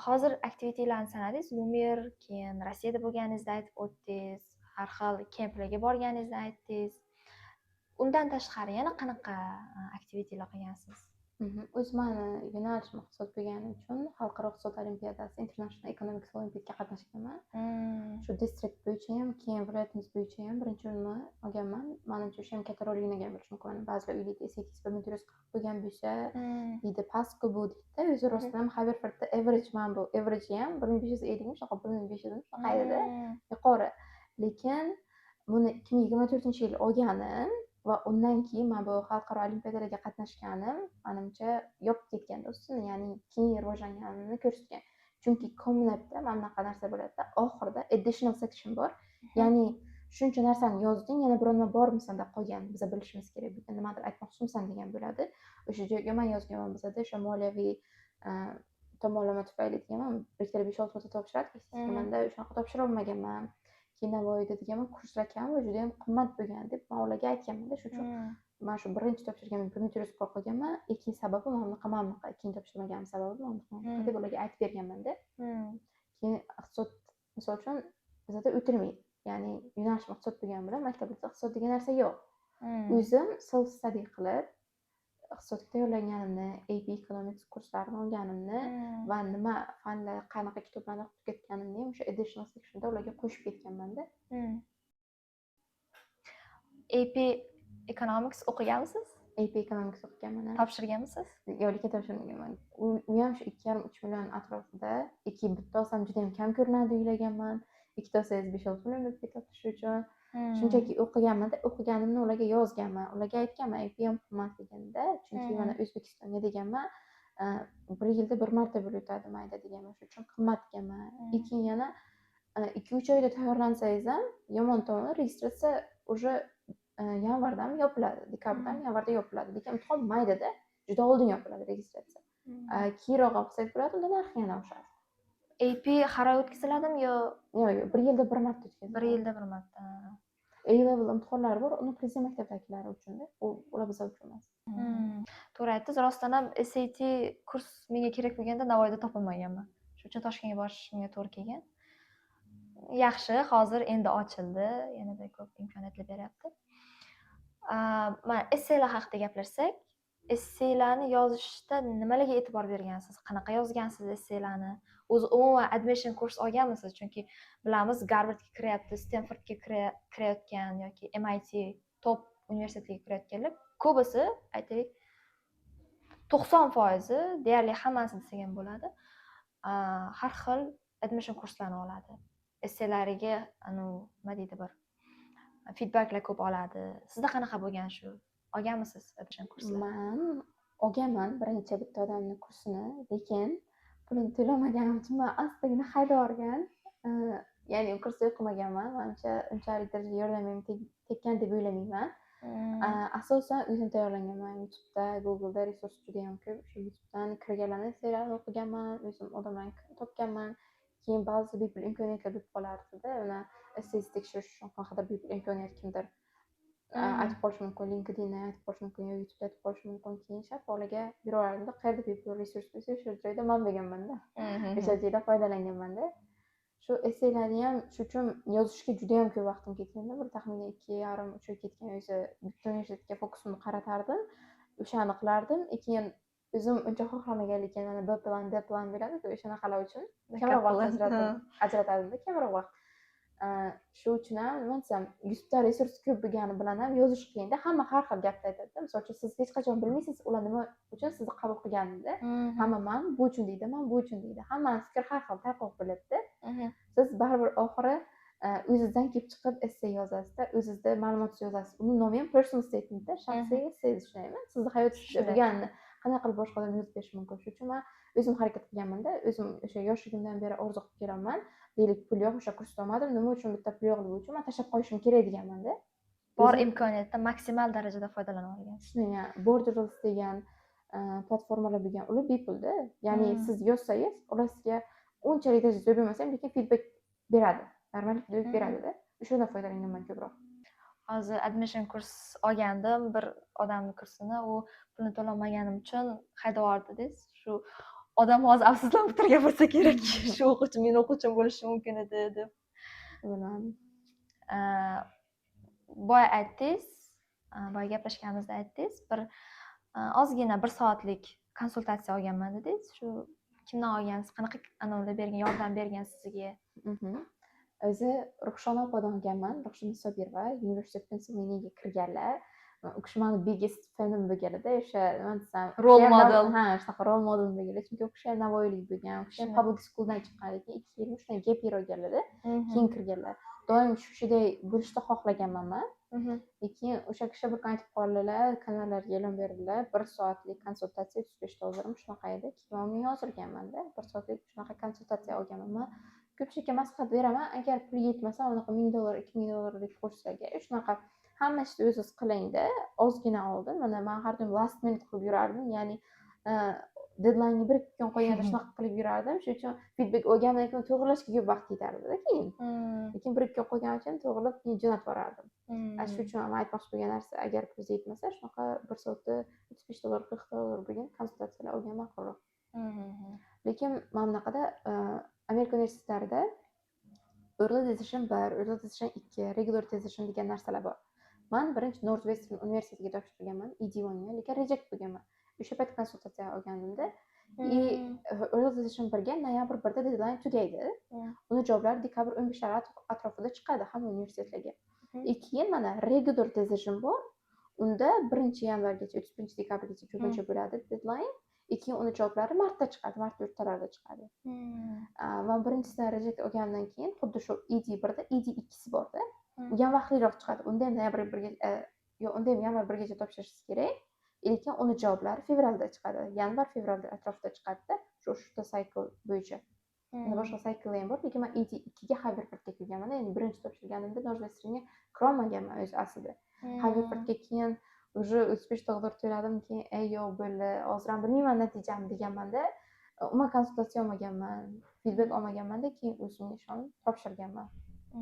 Hozir activitylarni sanadingiz, Lumiere, keyin Rossiyada bo'lganingizni aytib o'tdingiz, har xil kemplarga borganingizni aytdingiz. Undan tashqari yana qanaqa activitylar qilgansiz? O'zi mani yo'nalishim iqtisod bo'lgani uchun Xalqaro iqtisod olimpiadasi, International Economics Olympiadga qatnashganman. Shu distrikt bo'yicha ham, keyin viloyatimiz bo'yicha ham birinchi o'rinni olganman. Manimcha, o'sha ham katta rol o'ynagan bo'lishi mumkin. Ba'zilar o'ylaydi, SAT 1440 bo'lgan bo'lsa, deydi, pastku bu deydida. O'zi rostdan ham Haverfordda average, mana bu average ham 1550 shunaqa, 1500 shunaqa edi, yuqori. Lekin buni 2024-yil olganim va undan keyin mana bu xalqaro olimpiadalarga qatnashganim, manimcha, yopib ketganda ustini, ya'ni keyin rivojlanganimni ko'rsatgan. Chunki Common Appda mana bunaqa narsa bo'ladida, oxirida additional section bor. Ya'ni shuncha narsani yozding, yana biror nima bormi senda qolgan, biza bilishimiz kerak, bu nimadir aytmoqchimisan degan bo'ladi. O'sha joyga man yozganman, bizada o'sha moliyaviy tomonlama tufayli deganman, bir ikkita, besh olti marta topshiradi, manda shunaqa topshira olmaganman. Keyin Navoiyda deganman, kurslar kam va judayam qimmat bo'lgan deb man ularga aytganmanda. Shuning uchun man shu birinchi topshirganimda 1440 qolganman. Ikkinchi sababi mana bunaqa, mana bunaqa, keyin topshirmaganim sababi mana bunaqa, mana bunaqa deb ularga aytib berganmanda. Keyin iqtisod, misol uchun, bizada o'tirmaydi, ya'ni yo'nalishim iqtisod bo'lgani bilan maktabimizda iqtisod degan narsa yo'q. O'zim self study qilib iqtisodga tayyorlanganimni, AP Economics kurslarini olganimni va nima fanlar, qanaqa kitoblarni o'qib ketganimni ham o'sha additional sectionda ularga qo'shib ketganmanda. AP Economics o'qiganmisiz? AP Economics o'qiganman. Topshirganmisiz? Yo'q, lekin topshirmaganman. U ham shu 2,5-3 million atrofida. Ikki bitta olsam, juda yam kam ko'rinadi o'ylaganman. Ikkita olsangiz, 5-6 million bo'lib ketadi. Shu uchun shunchaki o'qiganmanda, o'qiganimni ularga yozganman, ularga aytganman AP ham qimmatligini, chunki mana O'zbekistonga deganman, bir yilda bir marta bo'lib o'tadi mayda deganman, shuning uchun qimmat deganman. Keyin yana 2-3 oyda tayyorlansangiz ham, yomon tomoni, registratsiya уже yanvardami yopiladi, dekabrdan yanvarda yopiladi, lekin imtihon maydada, juda oldin yopiladi registratsiya. Keyinroq olib qilsangiz bo'ladi, unda narxi yana oshadi. AP har oy o'tkaziladimi yo? Yo'q, bir yilda bir marta o'tkaziladi. Bir yilda bir marta. A level imtihonlari bor, uni prezident maktabdagilari uchunda, u ular bizlar uchun emas. To'g'ri aytdingiz. Rostdan ham SAT kurs menga kerak bo'lganda Navoiyda topolmaganman. Shuning uchun Toshkentga borishimga to'g'ri kelgan. Yaxshi, hozir endi ochildi, yanada ko'p imkoniyatlar beryapti. Mana, esselar haqida gaplashsak, esselarni yozishda nimalarga e'tibor bergansiz? Qanaqa yozgansiz esselarni? O'zi umuman admission kurs olganmisiz? Chunki bilamiz, Garvardga kiryapti, Stenfordga kirayotgan yoki MIT, top universitetga kirayotganlar ko'bisi, aytaylik, 90%i deyarli hammasi desak ham bo'ladi, har xil admission kurslarni oladi. Esselariga anavi, nima deydi, bir feedbacklar ko'p oladi. Sizda qanaqa bo'lgan shu? Olganmisiz admission kurslar? Man olganman birinchi bitta odamni kursini, lekin pulini to'lamaganim uchun man astagina haydab yuborgan. Ya'ni u kursda o'qimaganman. Manimcha, unchalik darajada yordam ham tekkan deb o'ylamayman. Asosan o'zim tayyorlanganman. YouTubeda, Google'da resurs judayam ko'p. O'sha YouTubedan kirganlarni esselarini o'qiganman, o'zim odamlarni topganman. Keyin ba'zi bepul imkoniyatlar bo'lib qolardida. Uni essayni tekshirish uchun qanaqadir bepul imkoniyat kimdir aytib qolishi mumkin, LinkedInda aytib qolishi mumkin yo YouTubeda aytib qolishi mumkin. Keyin shapaloqlarga yuraverardimda, qayerda bepul resurs bo'lsa, o'sha joyda man bo'lganmanda. O'sha joyda foydalanganmanda. Shu essaylarni ham shu uchun yozishga judayam ko'p vaqtim ketganda, bir taxminan 2,5-3 oy ketgan o'zi. Bitta universitetga fokusimni qaratardim, o'shani qilardim. Keyin o'zim uncha xohlamagan, lekin mana B plan, D plan bo'ladi-ku, o'shanaqalar uchun kamroq vaqt ajratardimda, kamroq vaqt. Shu uchun ham, nima desam, 100 ta resurs ko'p bo'lgani bilan ham yozish qiyinda. Hamma har xil gapni aytadida. Misol uchun, siz hech qachon bilmaysiz, ular nima uchun sizni qabul qilganini. Hamma "man bu uchun" deydi, "man bu uchun" deydi. Hammani fikri har xil, tarqoq bo'ladida. Siz baribir oxiri o'zizdan kelib chiqib esse yozasizda, o'zizda ma'lumot yozasiz. Uni nomi ham personal statementda, shaxsiy esse, shundaymi? Sizni hayotingizda bo'lganini qanaqa qilib boshqa odam yozib berishi mumkin? Shuning uchun man o'zim harakat qilganmanda, o'zim o'sha yoshligimdan beri orzu qilib kelaman. Deylik, pul yo'q, o'sha kursda olmadim, nima uchun bitta pul yo'qligi uchun man tashlab qo'yishim kerak deganmanda. Bor imkoniyatdan maksimal darajada foydalana olgansiz. Shunday, Borderless degan platformalar bo'lgan, ular bepulda, ya'ni siz yozsangiz, ular sizga unchalik darajada zo'r bo'lmasa ham, lekin feedback beradi, normal feedback beradida. O'shandan foydalanganman ko'proq. Hozir admission kurs olgandim, bir odamni kursini, u pulni to'lolmaganim uchun haydab yubordida. Shu odam hozir afsuslanib o'tirgan bo'lsa kerak, shu o'quvchi meni o'quvchim bo'lishi mumkin edi deb. Bilmadim. Boya aytdingiz, boya gaplashganimizda aytdingiz, bir ozgina bir soatlik konsultatsiya olganman dedingiz. Shu kimdan olgansiz, qanaqa anavlar bergan, yordam bergan sizga? O'zi Ruxshona opadan olganman, Ruxshona Sobirova, University of Pennsylvaniaga kirganlar. U kishi mani biggest fanim bo'lganida, o'sha, nima desam, Role model. Ha, shunaqa role model bo'lganlar, chunki u kishi ham navoiylik bo'lgan, u kishi ham public schooldan chiqqan, lekin 2 yil shunday gap year olganlarda, keyin kirganlar. Doim shu kishiday bo'lishni xohlaganman man. Lekin o'sha kishi bir kun aytib qoldilar, kanallarga e'lon berdilar, bir soatlik konsultatsiya 35 dollarim, shunaqa edi. Keyin man unga yozilganmanda, bir soatlik shunaqa konsultatsiya olganman. Man ko'pchilikka maslahat beraman, agar pul yetmasa, unaqa 1000 dollar, 2000 dollarlik kurslarga, shunaqa hamma ishni o'zingiz qilingda, ozgina oldin. Mana man har doim last minute qilib yurardim, ya'ni deadlinega bir ikki kun qolganda shunaqa qilib yurardim. Shuning uchun feedback olgandan keyin to'g'irlashga ko'p vaqt ketardida keyin. Lekin bir ikki kun qolgani uchun to'g'irlab, keyin jo'natib yuborardim. Shuning uchun man aytmoqchi bo'lgan narsa, agar pulingiz yetmasa, shunaqa bir soatda 35 dollar, 40 dollar bo'lgan konsultatsiyalar olgan ma'qulroq. Lekin mana bunaqada Amerika universitetlarida early decision bir, early decision ikki, regular decision degan narsalar bor. Man birinchi Northwestern universitetiga topshirganman, ED1ga, lekin reject bo'lganman. O'sha payt konsultatsiya olganimda и early decision birga noyabr 1da deadline tugaydi. Uni javoblari dekabr 15lari atrofida chiqadi hamma universitetlarga. И keyin mana regular decision bor, unda 1-yanvargacha, 31-dekabrgacha ko'pincha bo'ladi deadline. И keyin uni javoblari martda chiqadi, mart o'rtalarida chiqadi. Man birinchisidan reject olgandan keyin, xuddi shu ED 1da ED 2si borda, u ham vaqtliroq chiqadi. Unda ham noyabr 1ga, yo'q, unda ham yanvar 1gacha topshirishingiz kerak, lekin uni javoblari fevralda chiqadi, yanvar, fevralda atrofida chiqadida, shu uchta cycle bo'yicha. Endi boshqa cycle ham bor, lekin man ED 2ga Haverfordga kirganman. Ya'ni birinchi topshirganimda Northwesternga kirolmaganman o'zi aslida. Haverfordga keyin уже 35 dollar to'ladim, keyin "Ey, yo'q, bo'ldi, hozir ham bilmayman natijamni" deganmanda, umuman konsultatsiya olmaganman, feedback olmaganmanda, keyin o'zimga ishonib topshirganman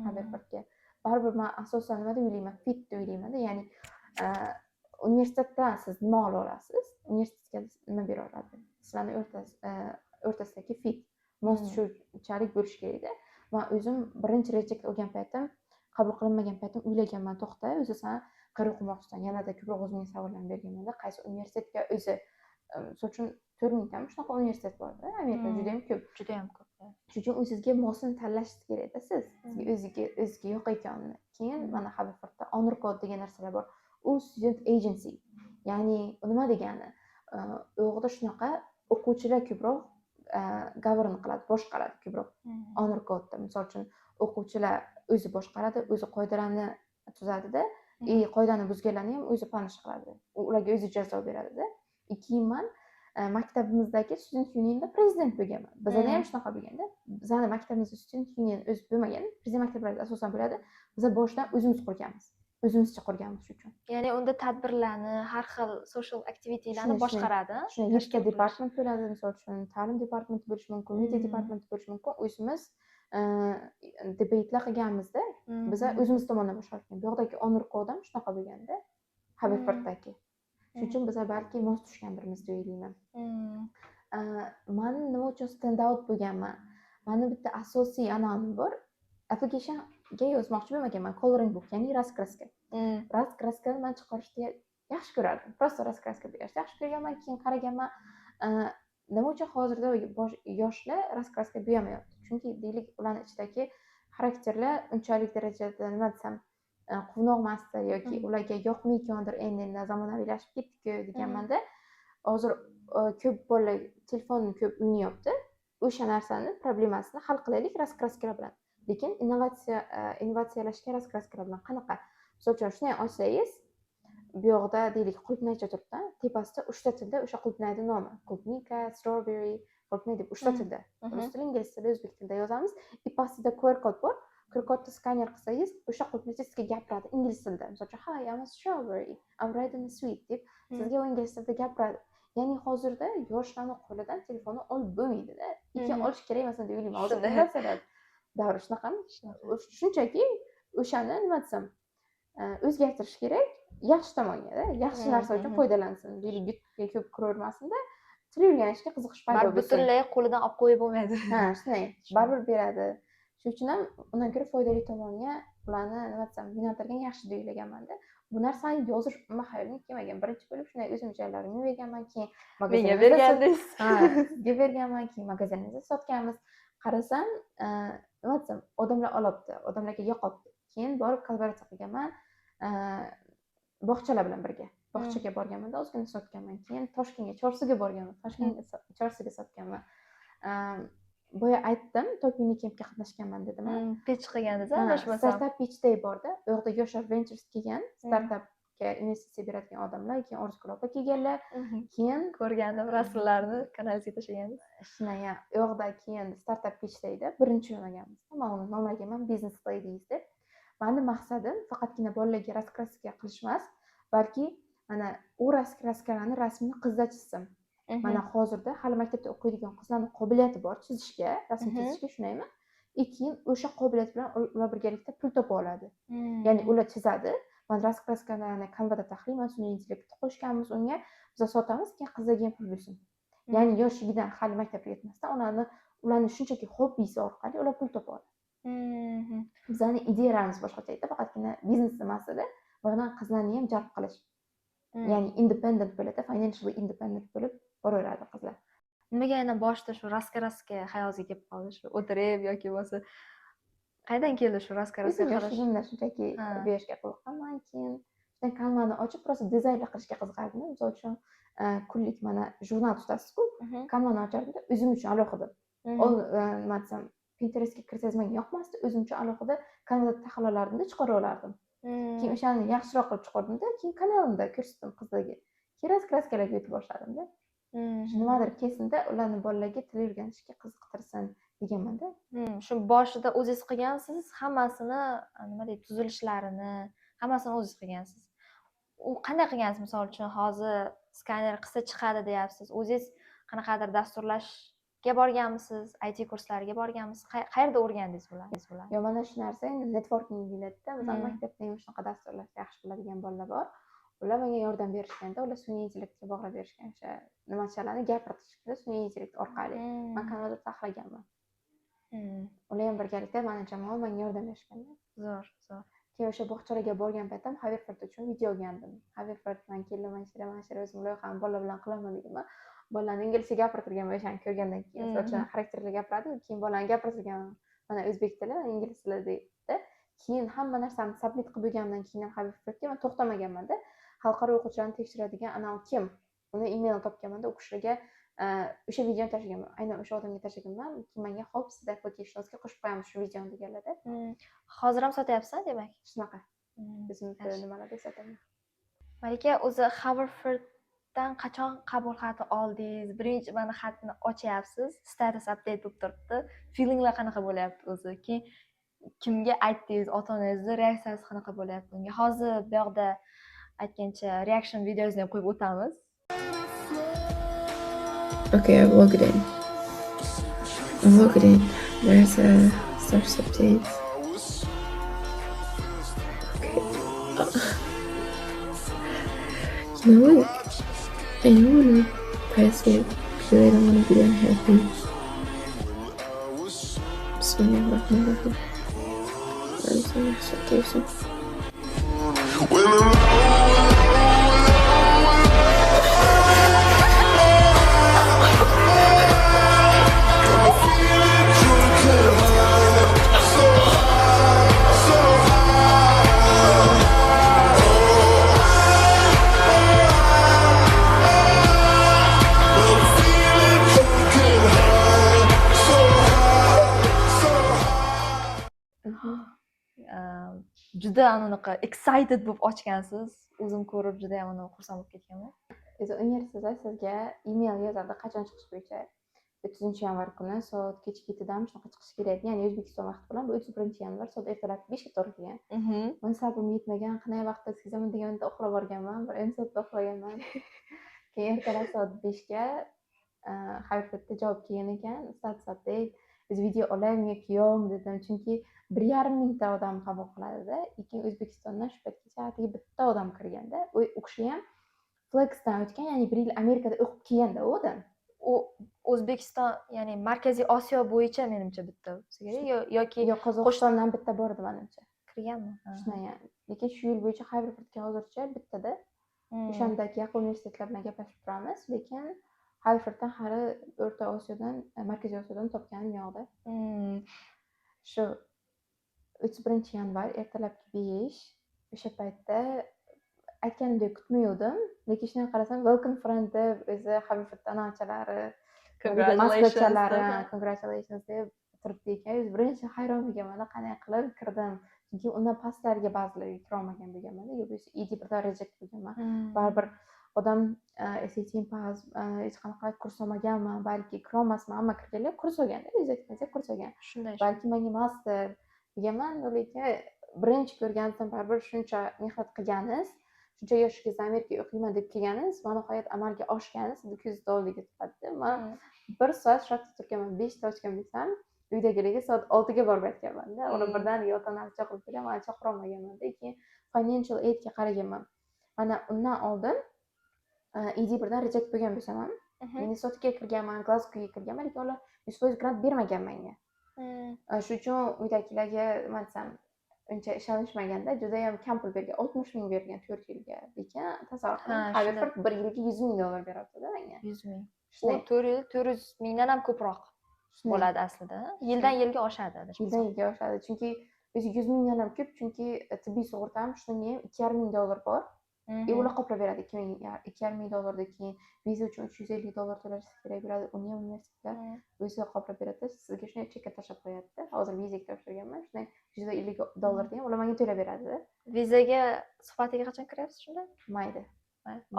Haverfordga. Baribir man asosan nima deb o'ylayman, fit deb o'ylaymanda, ya'ni universitetdan siz nima ola olasiz, universitetga nima bera oladi, sizlarni o'rtasidagi fit mos tushuvchalik bo'lishi kerakda. Man o'zim birinchi reject olgan paytim, qabul qilinmagan paytim o'ylaganman: "To'xta, o'zi san qayerga o'qimoqchisan?" Yanada ko'proq o'zimga savollarni berganmanda, qaysi universitetga o'zi. Misol uchun, 4000 tami shunaqa universitet borda Amerikada, judayam ko'p. Judayam ko'p. Shuning uchun o'zizga mosini tanlashingiz kerakda, siz sizga o'ziga o'ziga yoqayotganini. Keyin mana Haverfordda honor code degan narsalar bor, u student agency, ya'ni u nima degani, u yoqda shunaqa o'quvchilar ko'proq govern qiladi, boshqaradi ko'proq honor codeda. Misol uchun, o'quvchilar o'zi boshqaradi, o'zi qoidalarni tuzadida и qoidani buzganlarni ham o'zi punish qiladi, ularga o'zi jazo beradida. И keyin man maktabimizdagi student unionda prezident bo'lganman. Bizada ham shunaqa bo'lganda, bizani maktabimizda student union o'zi bo'lmagan, bizning maktablarda asosan bo'ladi. Biza boshidan o'zimiz qurganmiz, o'zimizcha qurganmiz shu uchun. Ya'ni unda tadbirlarni, har xil social activitylarni boshqaradi. Shunday, yettita department bo'ladi, misol uchun, ta'lim departamenti bo'lishi mumkin, media departamenti bo'lishi mumkin. O'zimiz debatelar qilganmizda, biza o'zimiz tomondan boshqargan. Bu yoqdagi honor code ham shunaqa bo'lganda, Haverforddagi. Shuning uchun biza balki mos tushgandirmiz deb o'ylayman. Man nima uchun stand out bo'lganman? Mani bitta asosiy anavim bor, applicationga yozmoqchi bo'lmaganman coloring book, ya'ni раскраска. Раскраска ni man chiqarishni yaxshi ko'rardim, просто раскраска berishni yaxshi ko'rganman. Keyin qaraganman, nima uchun hozirda yoshlar раскраска bo'yamayapti? Chunki, deylik, ularni ichidagi Xarakterlar unchalik darajada, nima desam, quvnoq emasdi yoki ularga yoqmayotgandir, endi endi zamonaviylashib ketdikku deganmanda. Hozir ko'p bolalar telefonni ko'p o'ynayapti. O'sha narsani problemasini hal qilaylik раскраска lar bilan, lekin innovatsiyalashgan раскраска lar bilan. Qanaqa? Misol uchun, shunday ochsangiz, bu yoqda, deylik, qulupnaycha turibdi, tepasida uchta tilda o'sha qulupnayni nomi: клубника, strawberry, qulupnay deb uchta tilda, rus tili, ingliz tili, o'zbek tilida yozamiz. И pastida QR kod bor. QR kodni skaner qilsangiz, o'sha qulupnaycha sizga gapiradi ingliz tilida. Misol uchun, "Hi, I'm a strawberry, I'm red and sweet" deb sizga u ingliz tilida gapiradi. Ya'ni hozirda yoshlarni qo'lidan telefonni olib bo'lmaydida, lekin olish kerak emas deb o'ylayman. Hozir innovatsiyalar davri, shunaqami? Shunchaki o'shani, nima desam, o'zgartirish kerak yaxshi tomongada, yaxshi narsa uchun foydalansin. Deylik, YouTubega ko'p kiravermasinda, til o'rganishga qiziqish paydo Baribir bo'lsin. butunlay qo'lidan olib qo'yib bo'lmaydi. Ha, shunday, baribir beradi. Shuning uchun ham undan ko'ra foydali tomonga ularni, nima desam, yo'naltirgan yaxshi deb o'ylaganmanda. Bu narsani yozish umuman xayolimga kelmagan. Birinchi bo'lib shunday o'zim ijodlarimga berganman, keyin Menga magazinimizda bergandingiz. Ha, sizga berganman, keyin magazinimizda sotganmiz. Qarasam, nima desam, odamlar olyapti, odamlarga yoqyapti. Keyin borib kollaboratsiya qilganman bog'chalar bilan birga. Bog'chaga borganmanda, ozgina sotganman. Keyin Toshkentga, Chorsuga borganman, Toshkentga, Chorsuga sotganman. Boya aytdim, Top Unicamp ga qatnashganman dedim. Pitch qilgandingiz, Ha, adashmasam. Startup Pitch Day borda. U yoqda Yoshlar Ventures kelgan, startapga investitsiya beradigan odamlar, keyin Orzugul opa kelganlar. Keyin Ko'rgandim rasmlarni, kanalingizga tashlagandingiz. Shunday, u yoqda keyin Startup Pitch Dayda birinchi o'rnaganmiz. Man uni nomlaganman Business Ladies deb. Mani maqsadim faqatgina bolalarga раскраска qilish emas, balki mana u раскраска larni rasmini qizlar chizsin. Mana hozirda hali maktabda o'qiydigan qizlarni qobiliyati bor chizishga, rasm chizishga, shundaymi? И keyin o'sha qobiliyat bilan ular birgalikda pul topa oladi. Ya'ni ular chizadi, man раскраска larni Canvada taxlayman, sun'iy intellektni qo'shganmiz unga, biz sotamiz, keyin qizlarga ham pul bo'lsin. Ya'ni yoshligidan, hali maktabga yetmasdan ularni shunchaki hobbisi orqali ular pul topa oladi. Bizani ideyalarimiz boshqacha edi, faqatgina biznes emasida, bundan qizlarni ham jalb qilish. Ya'ni independent bo'ladi, financially independent bo'lib boraveradi qizlar. Nimaga aynan boshida shu раскраска xayolingizga kelib qoldi? Shu o'tirib yoki bo'lmasa qayerdan keldi shu раскраска O'zim qilish? yoshligimda shunchaki bu yoshga qiziqqanman. Keyin shundan Canvani ochib, просто dizaynlar qilishga qiziqardim. Misol uchun, kunlik mana jurnal tutasiz-ku, Canvani ochardim-da, o'zim uchun alohida. Nima desam, Pinterestga kirsangiz menga yoqmasdi, o'zim uchun alohida Canvada taxlalardimda, chiqarib olardim. Keyin o'shani yaxshiroq qilib chiqardimda, keyin kanalimda ko'rsatdim qizlarga. Keyin раскраска larga o'tib boshladimda. Shu nimadir kelsinda, ularni bolalarga til o'rganishga qiziqtirsin deganmanda. Shu boshida o'zingiz qilgansiz, hammasini, nima deydi, tuzilishlarini, hammasini o'zingiz qilgansiz. U qanday qilgansiz? Misol uchun, hozir skaner qilsa chiqadi deyapsiz. O'zingiz qanaqadir dasturlashga borganmisiz? IT kurslariga borganmisiz? Qayerda o'rgandingiz bularni? Yo, mana shu narsa endi networking deyiladida. Bizani maktabda ham shunaqa dasturlashni yaxshi biladigan bolalar bor. Ular menga yordam berishganda, ular sun'iy intellektga bog'lab berishgan o'sha nimachalarni gapirtishdi sun'iy intellekt orqali. Man Canvada taxlaganman. Ular ham birgalikda, mani jamoam menga yordam berishganda. Zo'r, zo'r. Keyin o'sha bog'chalarga borgan paytim Haverford uchun video olgandim. Haverford man keldim, mana shu yerga, mana shu yerga o'zim loyihamni bolalar bilan qilaman deganman. Bolalarni inglizcha gapirtirganman o'shani ko'rgandan keyin. Misol uchun, xarakterli gapiradi, keyin bolani gapirtirganman. Mana o'zbek tili, ingliz tili deydi. Keyin hamma narsamni submit qilib bo'lganimdan keyin ham Haverfordga man to'xtamaganman-da. Xalqaro o'quvchilarni tekshiradigan anavi kim? Uni emailini topganmanda, u kishilarga o'sha videoni tashlaganman. Aynan o'sha odamga tashlaganman. Keyin menga "Xo'p, sizni applicationingizga qo'shib qo'yamiz shu videoni" deganlarda. Hozir ham sotyapsiz, demak? Shunaqa. O'zimni Yaxshi. nimalarda sotaman. Malika, o'zi Haverforddan qachon qabul xati oldingiz? Birinchi mana xatni ochyapsiz, status update bo'lib turibdi. Feelinglar qanaqa bo'lyapti o'zi? Keyin kimga aytdingiz? Ota-onangizni reaksiyasi qanaqa bo'lyapti unga? Hozir bu yoqda aytgancha reaction videosini ham qo'yib o'tamiz. Okay, I've logged in. I've logged in. There's a status update. Okay. You know what? I don't want to press it because I don't want to be unhappy. Bismillahirrahmanirrahim. I'm so expectation. When I'm low, got me feeling drunk and high, so high. Juda anaqa excited bo'lib ochgansiz. O'zim ko'rib, judayam anaqa xursand bo'lib ketganman. O'zi universitetlar sizga email yozadi qachon chiqish bo'yicha. 30 yanvar kuni soat kechki 7dan shunaqa chiqish kerak, ya'ni O'zbekiston vaqti bilan bu 31 yanvar soat ertalab 5ga to'g'ri kelgan. Man sabrim yetmagan, qanday vaqtda o'tkazaman deganda uxlab yuborganman, bir 10 soatda uxlaganman. Keyin ertalab soat 5ga Haverfordda javob kelgan ekan, status update. Biz video olaymi yoki yo'qmi dedim, chunki 1,5 mingta odam qabul qiladida. Lekin O'zbekistondan shu paytgacha atigi bitta odam kirganda, u kishi ham FLEXdan o'tgan, ya'ni bir yil Amerikada o'qib kelganda u odam. U O'zbekiston, ya'ni Markaziy Osiyo bo'yicha, menimcha, bitta bo'lsa kerak yoki Yo'q, Qozog'istondan bitta bor edi, manimcha. Kirganmi? Ha. Shunday, yani. Lekin shu yil bo'yicha Haverfordga hozircha bittada. O'shandagi yaqin universitetlar bilan gaplashib turamiz, lekin Haverforddan hali O'rta Osiyodan, Markaziy Osiyodan topganim yo'qda. Shu 31 yanvar ertalabki 5, o'sha paytda aytganimdek kutmayovdim, lekin shunday qarasam, "Welcome, friend" deb o'zi Haverforddan anachalari, maslahatchilari deb. "Congratulations" deb turibdi ekan. O'zi birinchi hayron bo'lganman, qanday qilib kirdim, chunki undan pastlarga ba'zilarga kirolmagan bo'lganman yo bo'lmasa ED birdan reject bo'lganman. Baribir odam SAT past, hech qanaqa kurs olmaganman, balki kirolmasman. Hamma kirganlar kurs olganda, reject kurs olgan. Shunday. Balki menga emasdir deganman, lekin birinchi ko'rganimdan baribir shuncha mehnat qilganingiz, shuncha yoshingizda Amerikaga o'qiyman deb kelganingiz va nihoyat amalga oshgani sizni ko'zingizni oldiga turadi. Man bir soat shu yerda turganman, 5da ochgan bo'lsam, uydagilarga soat 6ga borib aytganmanda. Ular birdaniga ota onam chaqirib kelgan, mani chaqirolmaganmanda. Keyin financial aidga qaraganman, mana undan oldin ED birdan reject bo'lgan bo'lsam ham, Minnesotaga kirganman, Glazgoga kirganman, lekin ular 100% grant bermagan menga. Shu uchun uydagilarga, nima desam, uncha ishonishmaganda, judayam kam pul bergan, 60 000 bergan 4 yilga. Lekin tasavvur qiling, Haverford bir yilga 100 000 dollar beryaptida menga. 100 000. U Shunday. 4 yil 400 000dan ham ko'proq Shunday. bo'ladi aslida. Yildan yilga oshadi, adashmasam. Yildan yilga oshadi, chunki o'zi 100 000dan ham ko'p, chunki tibbiy sug'urta ham, shunga ham 2,5 ming dollar bor и ular qoplab beradi 2,5 ming dollardan. Keyin viza uchun 350 dollar to'lashingiz kerak bo'ladi, uni ham universitetlar o'zi qoplab beradi, sizga shunday chekka tashlab qo'yadida. Hozir vizaga topshirganman, shunday 350 dollarni ham ular menga to'lab beradi. Vizaga suhbatiga qachon kiryapsiz shunda? Mayda.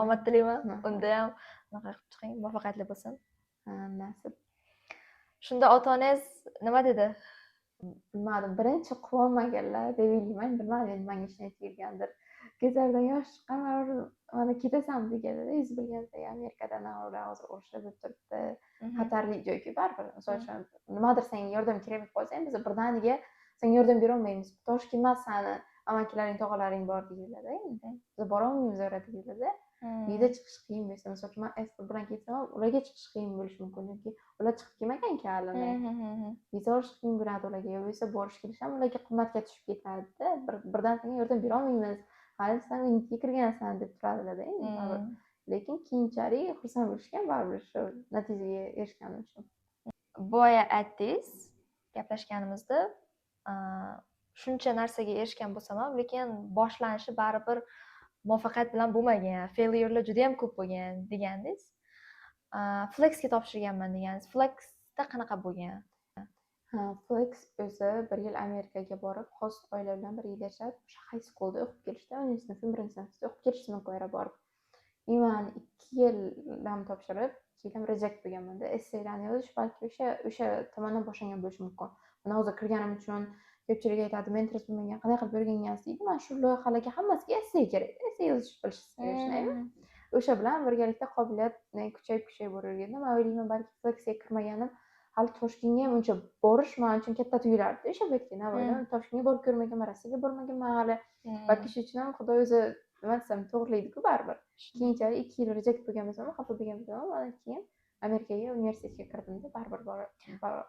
Omad tilayman. Ha. Unda ham unaqa qilib chiqing, muvaffaqiyatli bo'lsin. Ha, nasib. Shunda ota onangiz nima dedi? Bilmadim, birinchi quvonmaganlar deb o'ylayman. Bilmadim endi, manga shunday tuyulgandir. Ko'zlaridan yosh chiqqan, baribir mana ketasan deganida, yuz bilganda Amerikadan ular hozir urushlar bo'lib turibdi, xatarli joyku baribir. Misol uchun, nimadir senga yordam kerak bo'lib qolsa ham, biz birdaniga senga yordam berolmaymiz, Toshkent emas, sani amakilaring, tog'alaring bor deyiladi endi, biz borolmaymiz u yerga deyiladi. Viza chiqish qiyin bo'lsa, misol uchun, man F bilan ketsam ham, ularga chiqish qiyin bo'lishi mumkin, chunki ular chiqib kelmaganku hali. Viza olish qiyin bo'ladi ularga, yo bo'lmasa borish kelish ham ularga qimmatga tushib ketadida. Birdan senga yordam berolmaymiz, hali san unga kirgansan deb turadilarda endi baribir. Lekin keyinchalik xursand bo'lishgan baribir shu natijaga erishganim uchun. Boya aytdingiz gaplashganimizda, shuncha narsaga erishgan bo'lsam ham, lekin boshlanishi baribir muvaffaqiyat bilan bo'lmagan, failurelar juda yam ko'p bo'lgan degandingiz. FLEXga topshirganman degandingiz. FLEXda qanaqa bo'lgan? Ha, FLEX o'zi bir yil Amerikaga borib, host oila bilan bir yil yashab, o'sha high schoolda o'qib kelishdi, 10-sinfni 1-sinfda o'qib kelishdi mumkin u yerga borib. И man 2 yil ham topshirib, 2 yil ham reject bo'lganmanda. Essaylarni yozish balki o'sha tomondan boshlangan bo'lishi mumkin. Mana hozir kirganim uchun ko'pchilik aytadi, mentoringiz bo'lmagan, qanday qilib o'rgangansiz deydi. Mana shu loyihalarga hammasiga essay kerak, essay yozish bilishingiz kerak, shundaymi? O'sha bilan birgalikda qobiliyat kuchayib kuchayib boraverganda, man o'ylayman, balki FLEXga kirmaganim, hali Toshkentga ham uncha borish man uchun katta tuyulardi o'sha paytga. Navoiydan Toshkentga borib ko'rmaganman, Rossiyaga bormaganman hali. Balki shu uchun ham Xudo o'zi, nima desam, to'g'rilaydiku baribir. Keyinchalik 2 yil reject bo'lgan bo'lsam ham, xafa bo'lgan bo'lsam ham, ana keyin Amerikaga universitetga kirdimda, baribir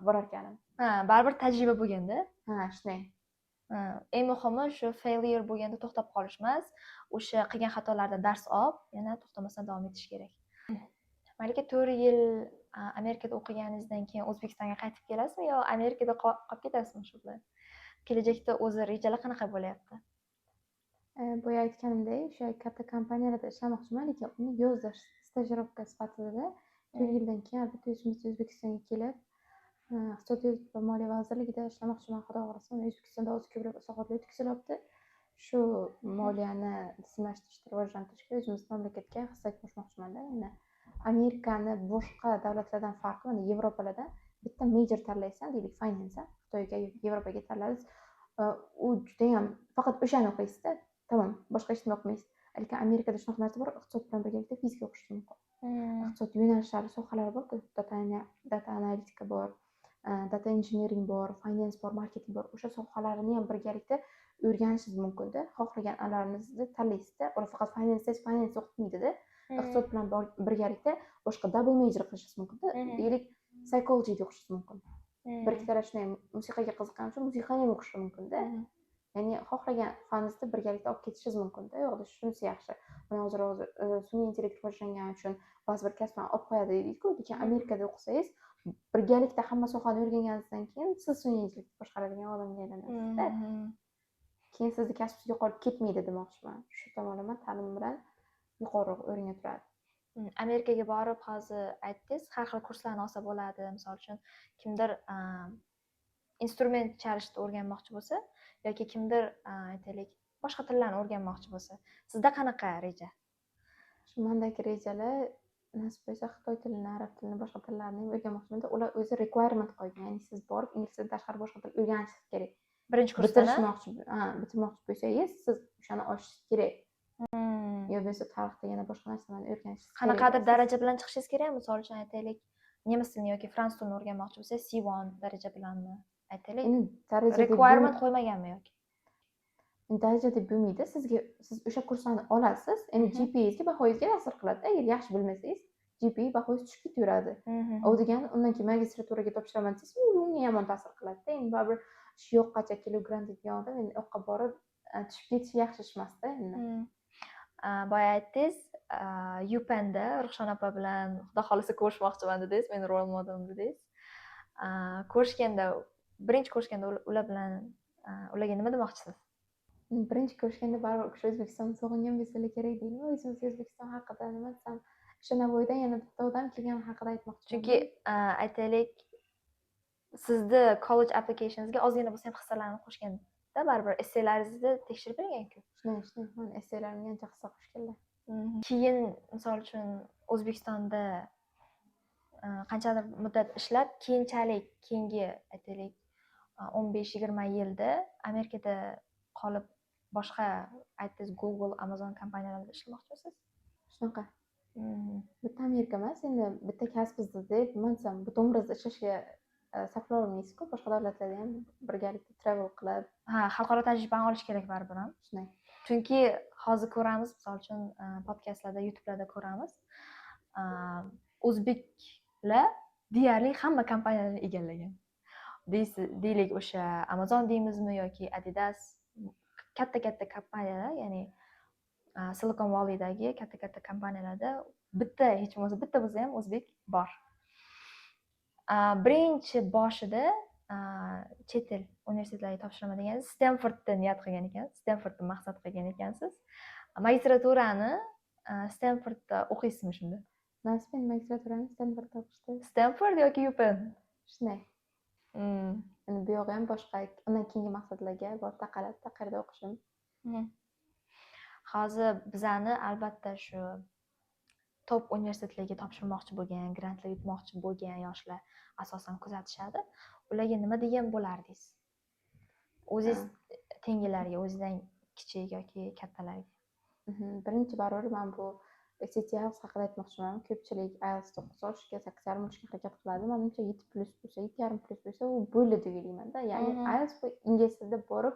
borarkanim. Ha, baribir tajriba bo'lganda. Ha, shunday. Ha, eng muhimi shu failure bo'lganda to'xtab qolish emas, o'sha qilgan xatolardan dars olib, yana to'xtamasdan davom etish kerak. Malika, 4 yil Amerikada o'qiganingizdan keyin O'zbekistonga qaytib kelasizmi yo Amerikada qolib ketasizmi shu bilan? Kelajakda o'zi rejalar qanaqa bo'lyapti? Boya aytganimdek, o'sha katta kompaniyalarda ishlamoqchiman, lekin uni yozda stajirovka sifatida. 4 yildan keyin albatta o'zimiz O'zbekistonga kelib, Iqtisodiyot va moliya vazirligida ishlamoqchiman, Xudo xohlasa. O'zbekistonda hozir ko'plab islohotlar o'tkazilyapti. Shu moliyani tizimlashtirishda, rivojlantirishga o'zimiz mamlakatga hissa qo'shmoqchimanda. Endi Amerikani boshqa davlatlardan farqi, mana, Yevropalardan bitta major tanlaysan, deylik, finance, Xitoyga yoki Yevropaga tanladingiz, u judayam faqat o'shani o'qiysizda, tamom, boshqa hech nima o'qimaysiz. Lekin Amerikada shunaqa narsa bor: iqtisod bilan birgalikda fizika o'qishingiz mumkin. Iqtisod yo'nalishlari, sohalari borku: data analitika bor, data engineering bor, finance bor, marketing bor. O'sha sohalarni ham birgalikda o'rganishingiz mumkinda. Xohlagan analaringizni tanlaysizda. Ular faqat finance, finance o'qitmaydida, iqtisod bilan birgalikda boshqa double major qilishingiz mumkinda. Deylik, psychologyda o'qishingiz mumkin. Bir ikkitalar shunday musiqaga qiziqqani uchun musiqani ham o'qishi mumkinda. Ya'ni xohlagan faningizni birgalikda olib ketishingiz mumkinda. U yoqda shunisi yaxshi. Mana hozir sun'iy intellekt rivojlangani uchun ba'zi bir kasblarni olib qo'yadi deydiku, lekin Amerikada o'qisangiz, birgalikda hamma sohani o'rganganingizdan keyin siz sun'iy intellekt boshqaradigan odamga aylanasizda. Keyin sizni kasbingiz yo'qolib ketmaydi demoqchiman. Shu tomonlama ta'lim bilan yuqoriroq o'ringa turadi. Amerikaga borib, hozir aytdingiz, har xil kurslarni olsa bo'ladi. Misol uchun, kimdir instrument chalishni o'rganmoqchi bo'lsa yoki kimdir, aytaylik, boshqa tillarni o'rganmoqchi bo'lsa, sizda qanaqa reja? Shu mandagi rejalar, nasib bo'lsa, xitoy tilini, arab tilini, boshqa tillarni ham o'rganmoqchiman. Ular o'zi requirement qo'ygan, ya'ni siz borib ingliz tilidan tashqari boshqa til o'rganishingiz kerak. Birinchi kursdan? Bitirishmoqchi, ha, bitirmoqchi bo'lsangiz, siz o'shani olishingiz kerak. Yo bo'lmasa tarixda yana boshqa narsalarni o'rganishingiz kerak. Qanaqadir daraja bilan chiqishingiz kerakmi? Misol uchun, aytaylik, nemis tilini yoki fransuz tilini o'rganmoqchi bo'lsangiz, C1 daraja bilanmi, aytaylik? Endi daraja deb Requirement qo'ymaganmi yoki? Daraja deb bo'lmaydi. Sizga, siz o'sha kurslarni olasiz, endi GPAngizga, bahoyingizga ta'sir qiladi. Agar yaxshi bilmasangiz, GPA bahoyingiz tushib ketaveradi. U degani undan keyin magistraturaga topshiraman desangiz, u unga yomon ta'sir qiladida. Endi baribir shu yoqqacha kelib grant degan odam endi u yoqqa borib tushib ketishi yaxshi ish emasda endi. Boya aytdingiz, UPennda Ruxshona opa bilan xudo xohlasa ko'rishmoqchiman dedingiz, meni rol modelim dedingiz. Ko'rishganda, birinchi ko'rishganda ular bilan, ularga nima demoqchisiz? Birinchi ko'rishganda baribir u kishi O'zbekistonni sog'ingan bo'lsalar kerak deyman. O'zimiz O'zbekiston haqida nima desam, o'sha Navoiydan yana bitta odam kelgani haqida aytmoqchiman. Chunki, aytaylik, sizni college applicationsga ozgina bo'lsa ham hissalarni qo'shganda, baribir esselaringizni tekshirib bergan-ku. Shunday, mani esselarimga ancha hissa qo'shganlar. Keyin, misol uchun, O'zbekistonda qanchadir muddat ishlab, keyinchalik, keyingi, aytaylik, 15-20 yilda Amerikada qolib, boshqa, aytdingiz, Google, Amazon kompaniyalarida ishlamoqchimisiz? Shunaqa. Bitta Amerika emas, endi bitta kasbimizda deb, nima desam, butun umringizni ishlashga sarflay olmaysizku, boshqa davlatlarda ham birgalikda travel qilib. Ha, xalqaro tajribani olish kerak baribir ham. Shunday. Chunki hozir ko'ramiz, misol uchun, podkastlarda, YouTubelarda ko'ramiz. O'zbeklar deyarli hamma kompaniyalarni egallagan. Deylik, o'sha Amazon deymizmi yoki Adidas, katta-katta kompaniyalar, ya'ni Silicon Valley'dagi katta-katta kompaniyalarda bitta, hech bo'lmasa bitta bo'lsa ham o'zbek bor. Birinchi boshida chet el universitetlariga topshiraman degansiz, Stenfordda niyat qilgan ekansiz, Stenfordni maqsad qilgan ekansiz. Magistraturani Stenfordda o'qiysizmi shunda? Nasib, endi magistraturani Stenfordda o'qishdi. Stenford yoki UPenn? Shunday. Endi bu yog'i ham boshqa, undan keyingi maqsadlarga borib taqaladi, qayerda o'qishim. Hozir bizani albatta shu top universitetlarga topshirmoqchi bo'lgan, grantlar yutmoqchi bo'lgan yoshlar asosan kuzatishadi. Ularga nima degan bo'lardingiz? O'zingiz tengilariga, o'zingizdan kichik yoki kattalarga. Birinchi baribir man bu SAT, IELTS haqida aytmoqchiman. Ko'pchilik IELTS 9 olishga, 8,5 olishga harakat qiladi. Manimcha, 7+ bo'lsa, 7,5+ bo'lsa, u bo'ldi deb o'ylaymanda. Ya'ni IELTS bu ingliz tilida borib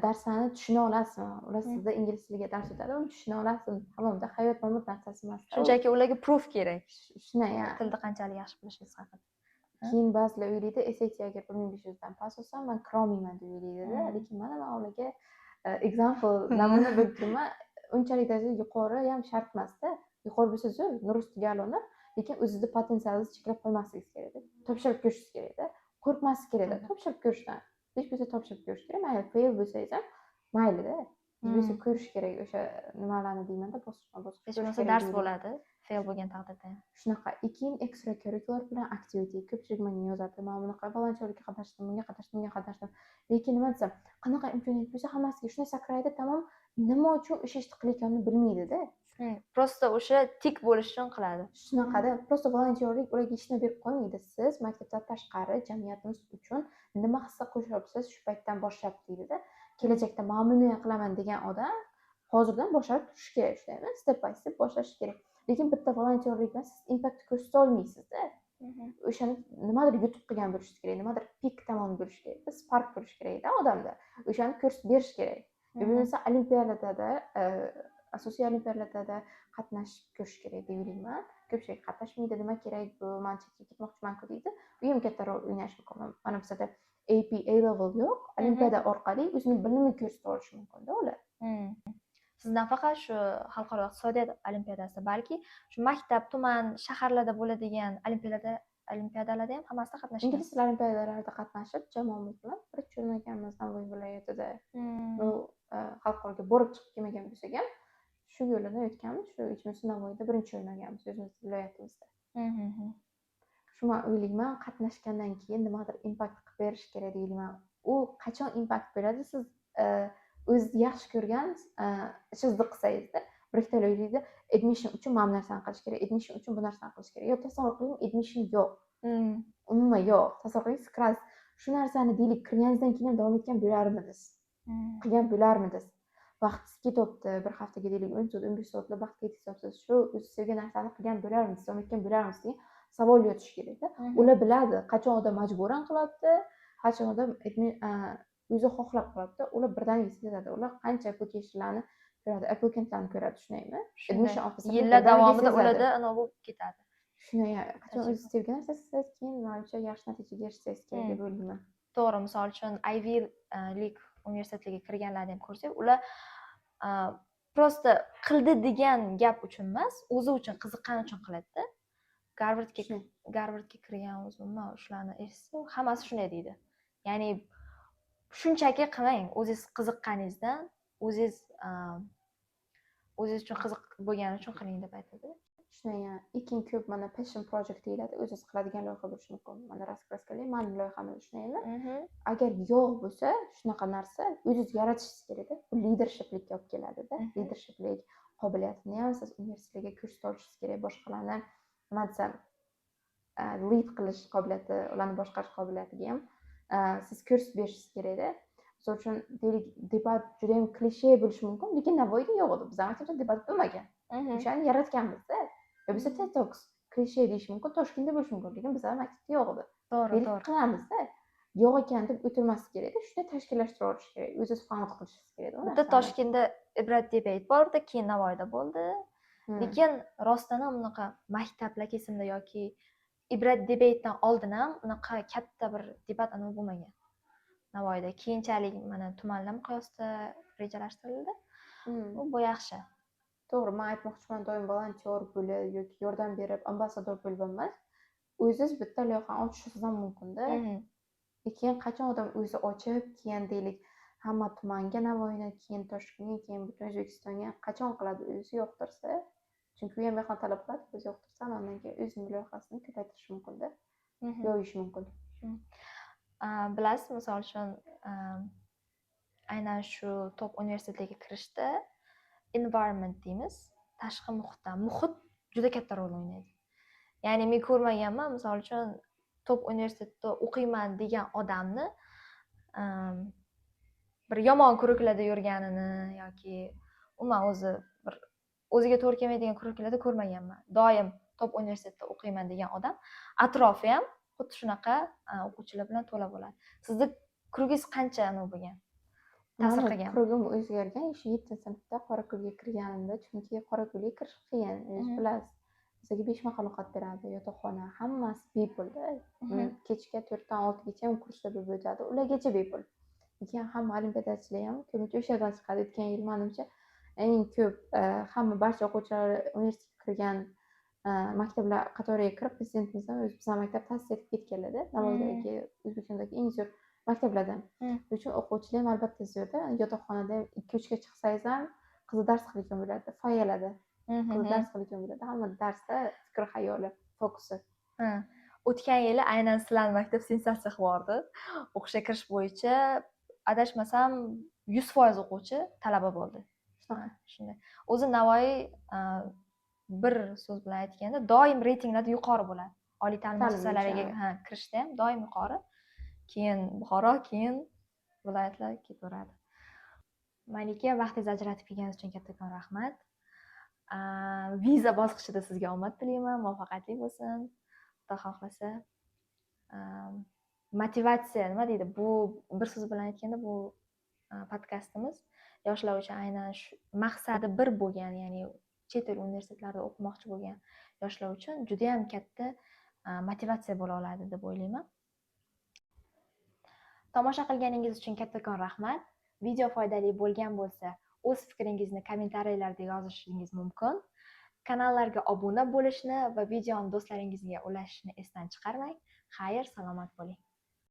darslarni tushuna olasizmi? Ular sizda ingliz tiliga dars o'tadi, uni tushuna olasizmi? Tamomda, hayot mamot narsasi emas. Shunchaki ularga proof kerak. Shunday. Tilni qanchalik yaxshi bilishingiz haqida. Keyin ba'zilar o'ylaydi, SAT agar 1500 dan past olsam, man kirolmayman deb o'ylaydida. Lekin mana man ularga example, namuna bo'lib turibman. Unchalik darajada yuqori ham shart emasda. Yuqori bo'lsa zo'r, nur ustiga a'lo, lekin o'zizni potensialingizni cheklab qo'ymasligingiz kerakda. Topshirib ko'rishingiz kerakda. Qo'rqmaslik kerakda topshirib ko'rishdan. Hech bo'lmasa topshirib ko'rish kerak. Mayli, fail bo'lsangiz ham maylida. Bo'lsa ko'rish kerak o'sha nimalarni deymanda, bosqichma bosqich Hech ko'rish bo'lmasa kerak dars deyman. bo'ladi, fail bo'lgan taqdirda ham. Shunaqa. И keyin extracurricular bilan activity. Ko'pchilik menga yozadi: man bunaqa volontyorlikka qatnashdim, bunga qatnashdim, bunga qatnashdim, lekin nima desam, qanaqa imkoniyat bo'lsa, hammasiga shunday sakraydi, tamom. Nima uchun o'sha ishni qilayotganini bilmaydida. Просто o'sha tik bo'lish uchun qiladi. Shunaqada просто volontyorlik ularga hech nima berib qo'ymaydi. Siz maktabdan tashqari jamiyatimiz uchun nima hissa qo'shyapsiz shu paytdan boshlab, deydida. Kelajakda mana buni qilaman degan odam hozirdan boshlab turishi kerak, shundaymi? Step by step boshlash kerak, lekin bitta volontyorlik bilan siz impact ko'rsata olmaysizda. O'shani nimadir yutuq qilgan bo'lishingiz kerak, nimadir pik tomon bo'lishi kerak, spark bo'lishi kerakda odamda, o'shani ko'rsatib berish kerak. Yo bo'lmasa olimpiadada, asosiy olimpiadalarda qatnashib ko'rish kerak deb o'ylayman. Ko'pchilik qatnashmaydi. Nima kerak bu, man chetga ketmoqchimanku, deydi. U ham katta rol o'ynashi mumkin. Mana bizada AP, A level yo'q, olimpiada orqali o'zini bilimini ko'rsata olishi mumkinda ular. Siz nafaqat shu xalqaro iqtisodiyot olimpiadasida, balki shu maktab, tuman, shaharlarda bo'ladigan olimpiadalarda ham hammasida qatnashgan. Ingliz tili olimpiadalarida qatnashib, jamoamiz bilan birinchi o'rin olganmiz Navoiy viloyatida. Bu xalqaroga borib chiqib kelmagan bo'lsak ham, shu yo'lini o'tganmiz. Shu uchinchisi Navoiyda birinchi o'rin olganmiz o'zimiz viloyatimizda. Shu man o'ylayman, qatnashgandan keyin nimadir impact qilib berish kerak deyman. U qachon impact beradi? Siz o'zingiz yaxshi ko'rgan ishingizni qilsangizda. Bir ikkitalar o'ylaydi, admission uchun mana bu narsani qilish kerak, admission uchun bu narsani qilish kerak. Yo'q, tasavvur qiling, admission yo'q, umuman yo'q. Tasavvur qiling, siz shu narsani, deylik, kirganingizdan keyin ham davom etgan bo'larmidingiz, qilgan bo'larmidingiz? Vaqtingiz ketyapti, bir haftaga, deylik, 10 soat, 15 soatlab vaqt ketkazyapsiz. Shu o'zi sevgan narsani qilgan bo'larmidingiz, davom etgan bo'larmidingiz, degan savol yotishi kerakda. Ular biladi, qachon odam majburan qilyapti, qachon odam o'zi xohlab qilyapti. Ular birdaniga sezadi. Ular qancha applicationlarni ko'radi, applicantlarni ko'radi, shundaymi? Admission officer Yillar birdaniga davomida sezadi. ularda anavi bo'lib ketadi. Shunday, qachon Tajriba. o'zingiz sevgan narsasi qilsangiz, keyin manimcha yaxshi natijaga erishsangiz kerak deb o'ylayman. To'g'ri, misol uchun, Ivy League universitetlarga kirganlarni ham ko'rsak, ular просто qildi degan gap uchun emas, o'zi uchun qiziqqani uchun qiladida. Garvardga Shunday. Garvardga kirgan o'zi, umuman shularni eshitsa, hammasi shunday deydi. Ya'ni shunchaki qilmang, o'zingiz qiziqqaningizdan, o'zingiz uchun qiziq bo'lgani uchun qiling, deb aytadi. Shunday. Keyin ko'p mana passion project deyiladi, o'zingiz qiladigan loyiha bo'lishi mumkin. Mana раскраска li mani loyiham, shundaymi? Agar yo'q bo'lsa shunaqa narsa, o'zingiz yaratishingiz kerakda. Bu leadershiplikka olib keladida. Leadershiplik qobiliyatini ham siz universitetga ko'rsata olishingiz kerak. Boshqalarni, nima desam, lead qilish qobiliyati, ularni boshqarish qobiliyatiga ham siz ko'rsatib berishingiz kerakda. Misol uchun, deylik, debat judayam klishe bo'lishi mumkin, lekin Navoiyda yo'q edi, bizani maktabda debat bo'lmagan, o'shani yaratganmizda. Yo bo'lmasa TED Talks klishe deyish mumkin, Toshkentda bo'lishi mumkin, lekin bizani maktabda yo'q edi. Deylik, qilamizda. Yo'q ekan deb o'tirmaslik kerakda, shunday tashkillashtira olish kerak, o'zingiz fund qilishingiz kerak u Bitta narsani. Toshkentda Ibrat debate bordi, keyin Navoiyda bo'ldi. Lekin rostdan ham unaqa maktablar kesimida yoki Ibrat debatedan oldin ham unaqa katta bir debat anavi bo'lmagan Navoiyda. Keyinchalik mana tumanlar miqyosida rejalashtirildi. Bu yaxshi. To'g'ri, man aytmoqchiman, doim volontyor bo'lib yoki yordam berib, ambassador bo'lib emas, o'zingiz bitta loyihani ochishingiz ham mumkinda. Keyin qachon odam o'zi ochib, keyin, deylik, hamma tumanga, Navoiyni, keyin Toshkentga, keyin butun O'zbekistonga qachon qiladi, o'zi yoqtirsa? Chunki u ham mehnat talab qiladi, o'zi yoqtirsa, undan keyin o'zini loyihasini ko'paytirishi mumkinda, yoyishi mumkin. Bilasiz, misol uchun, aynan shu top universitetlarga kirishda environment deymiz, tashqi muhitdan, muhit juda katta rol o'ynaydi. Ya'ni men ko'rmaganman, misol uchun, top universitetda o'qiyman degan odamni bir yomon круг larda yurganini yoki umuman o'zi bir o'ziga to'g'ri kelmaydigan круг larda ko'rmaganman. Doim top universitetda o'qiyman degan odam atrofi ham xuddi shunaqa o'quvchilar bilan to'la bo'ladi. Sizni круг ingiz qancha anavi bo'lgan, ta'sir Mani qilgan? круг im o'zgargan o'sha 7-sinfda Qorako'lga kirganimda, chunki Qorako'lga kirish qiyin, o'zingiz bilasiz. Bizga besh mahal ovqat beradi, yotoqxona, hammasi bepulda. Kechga 4dan 6gacha ham kurslar bo'lib o'tadi, ulargacha bepul. Keyin hamma olimpiadachilar ham ko'pincha o'sha yerdan chiqadi. O'tgan yil, manimcha, eng ko'p hamma barcha o'quvchilar universitetga kirgan maktablar qatoriga kirib, prezidentimiz ham o'zi bizani maktab ta'sis etib ketganlarda. Navoiydagi, O'zbekistondagi eng zo'r Maktablarda. Shuning uchun o'quvchilar ham albatta ziyoda. Yotoqxonada 2-3 ga chiqsangiz ham, qizi dars qilayotgan bo'ladi, foyalarda. Qizi dars qilayotgan bo'ladi. Hamma darsda, fikr xayoli, fokusi. Ha. O'tgan yili aynan sizlarni maktab sensatsiya qilib yubordi. O'qishga kirish bo'yicha, adashmasam, 100% o'quvchi talaba bo'ldi. Shunaqa. Ha, shunday. O'zi Navoiy, bir so'z bilan aytganda, doim reytinglarda yuqori bo'ladi. Oliy ta'lim Ta'lim muassasalariga bo'yicha. Ha, kirishda ham doim yuqori. Keyin Buxoro, keyin viloyatlar ketaveradi. Malika, vaqtingizni ajratib kelganingiz uchun kattakon rahmat. Viza bosqichida sizga omad tilayman, muvaffaqiyatli bo'lsin. Xudo xohlasa, motivatsiya nima deydi? Bu, bir so'z bilan aytganda, bu podkastimiz yoshlar uchun aynan shu maqsadi bir bo'lgan, ya'ni chet el universitetlarida o'qimoqchi bo'lgan yoshlar uchun judayam katta motivatsiya bo'la oladi deb o'ylayman. Tomosha qilganingiz uchun kattakon rahmat. Video foydali bo'lgan bo'lsa, o'z fikringizni kommentariyalarda yozishingiz mumkin. Kanallarga obuna bo'lishni va videoni do'stlaringizga ulashishni esdan chiqarmang. Xayr, salomat bo'ling.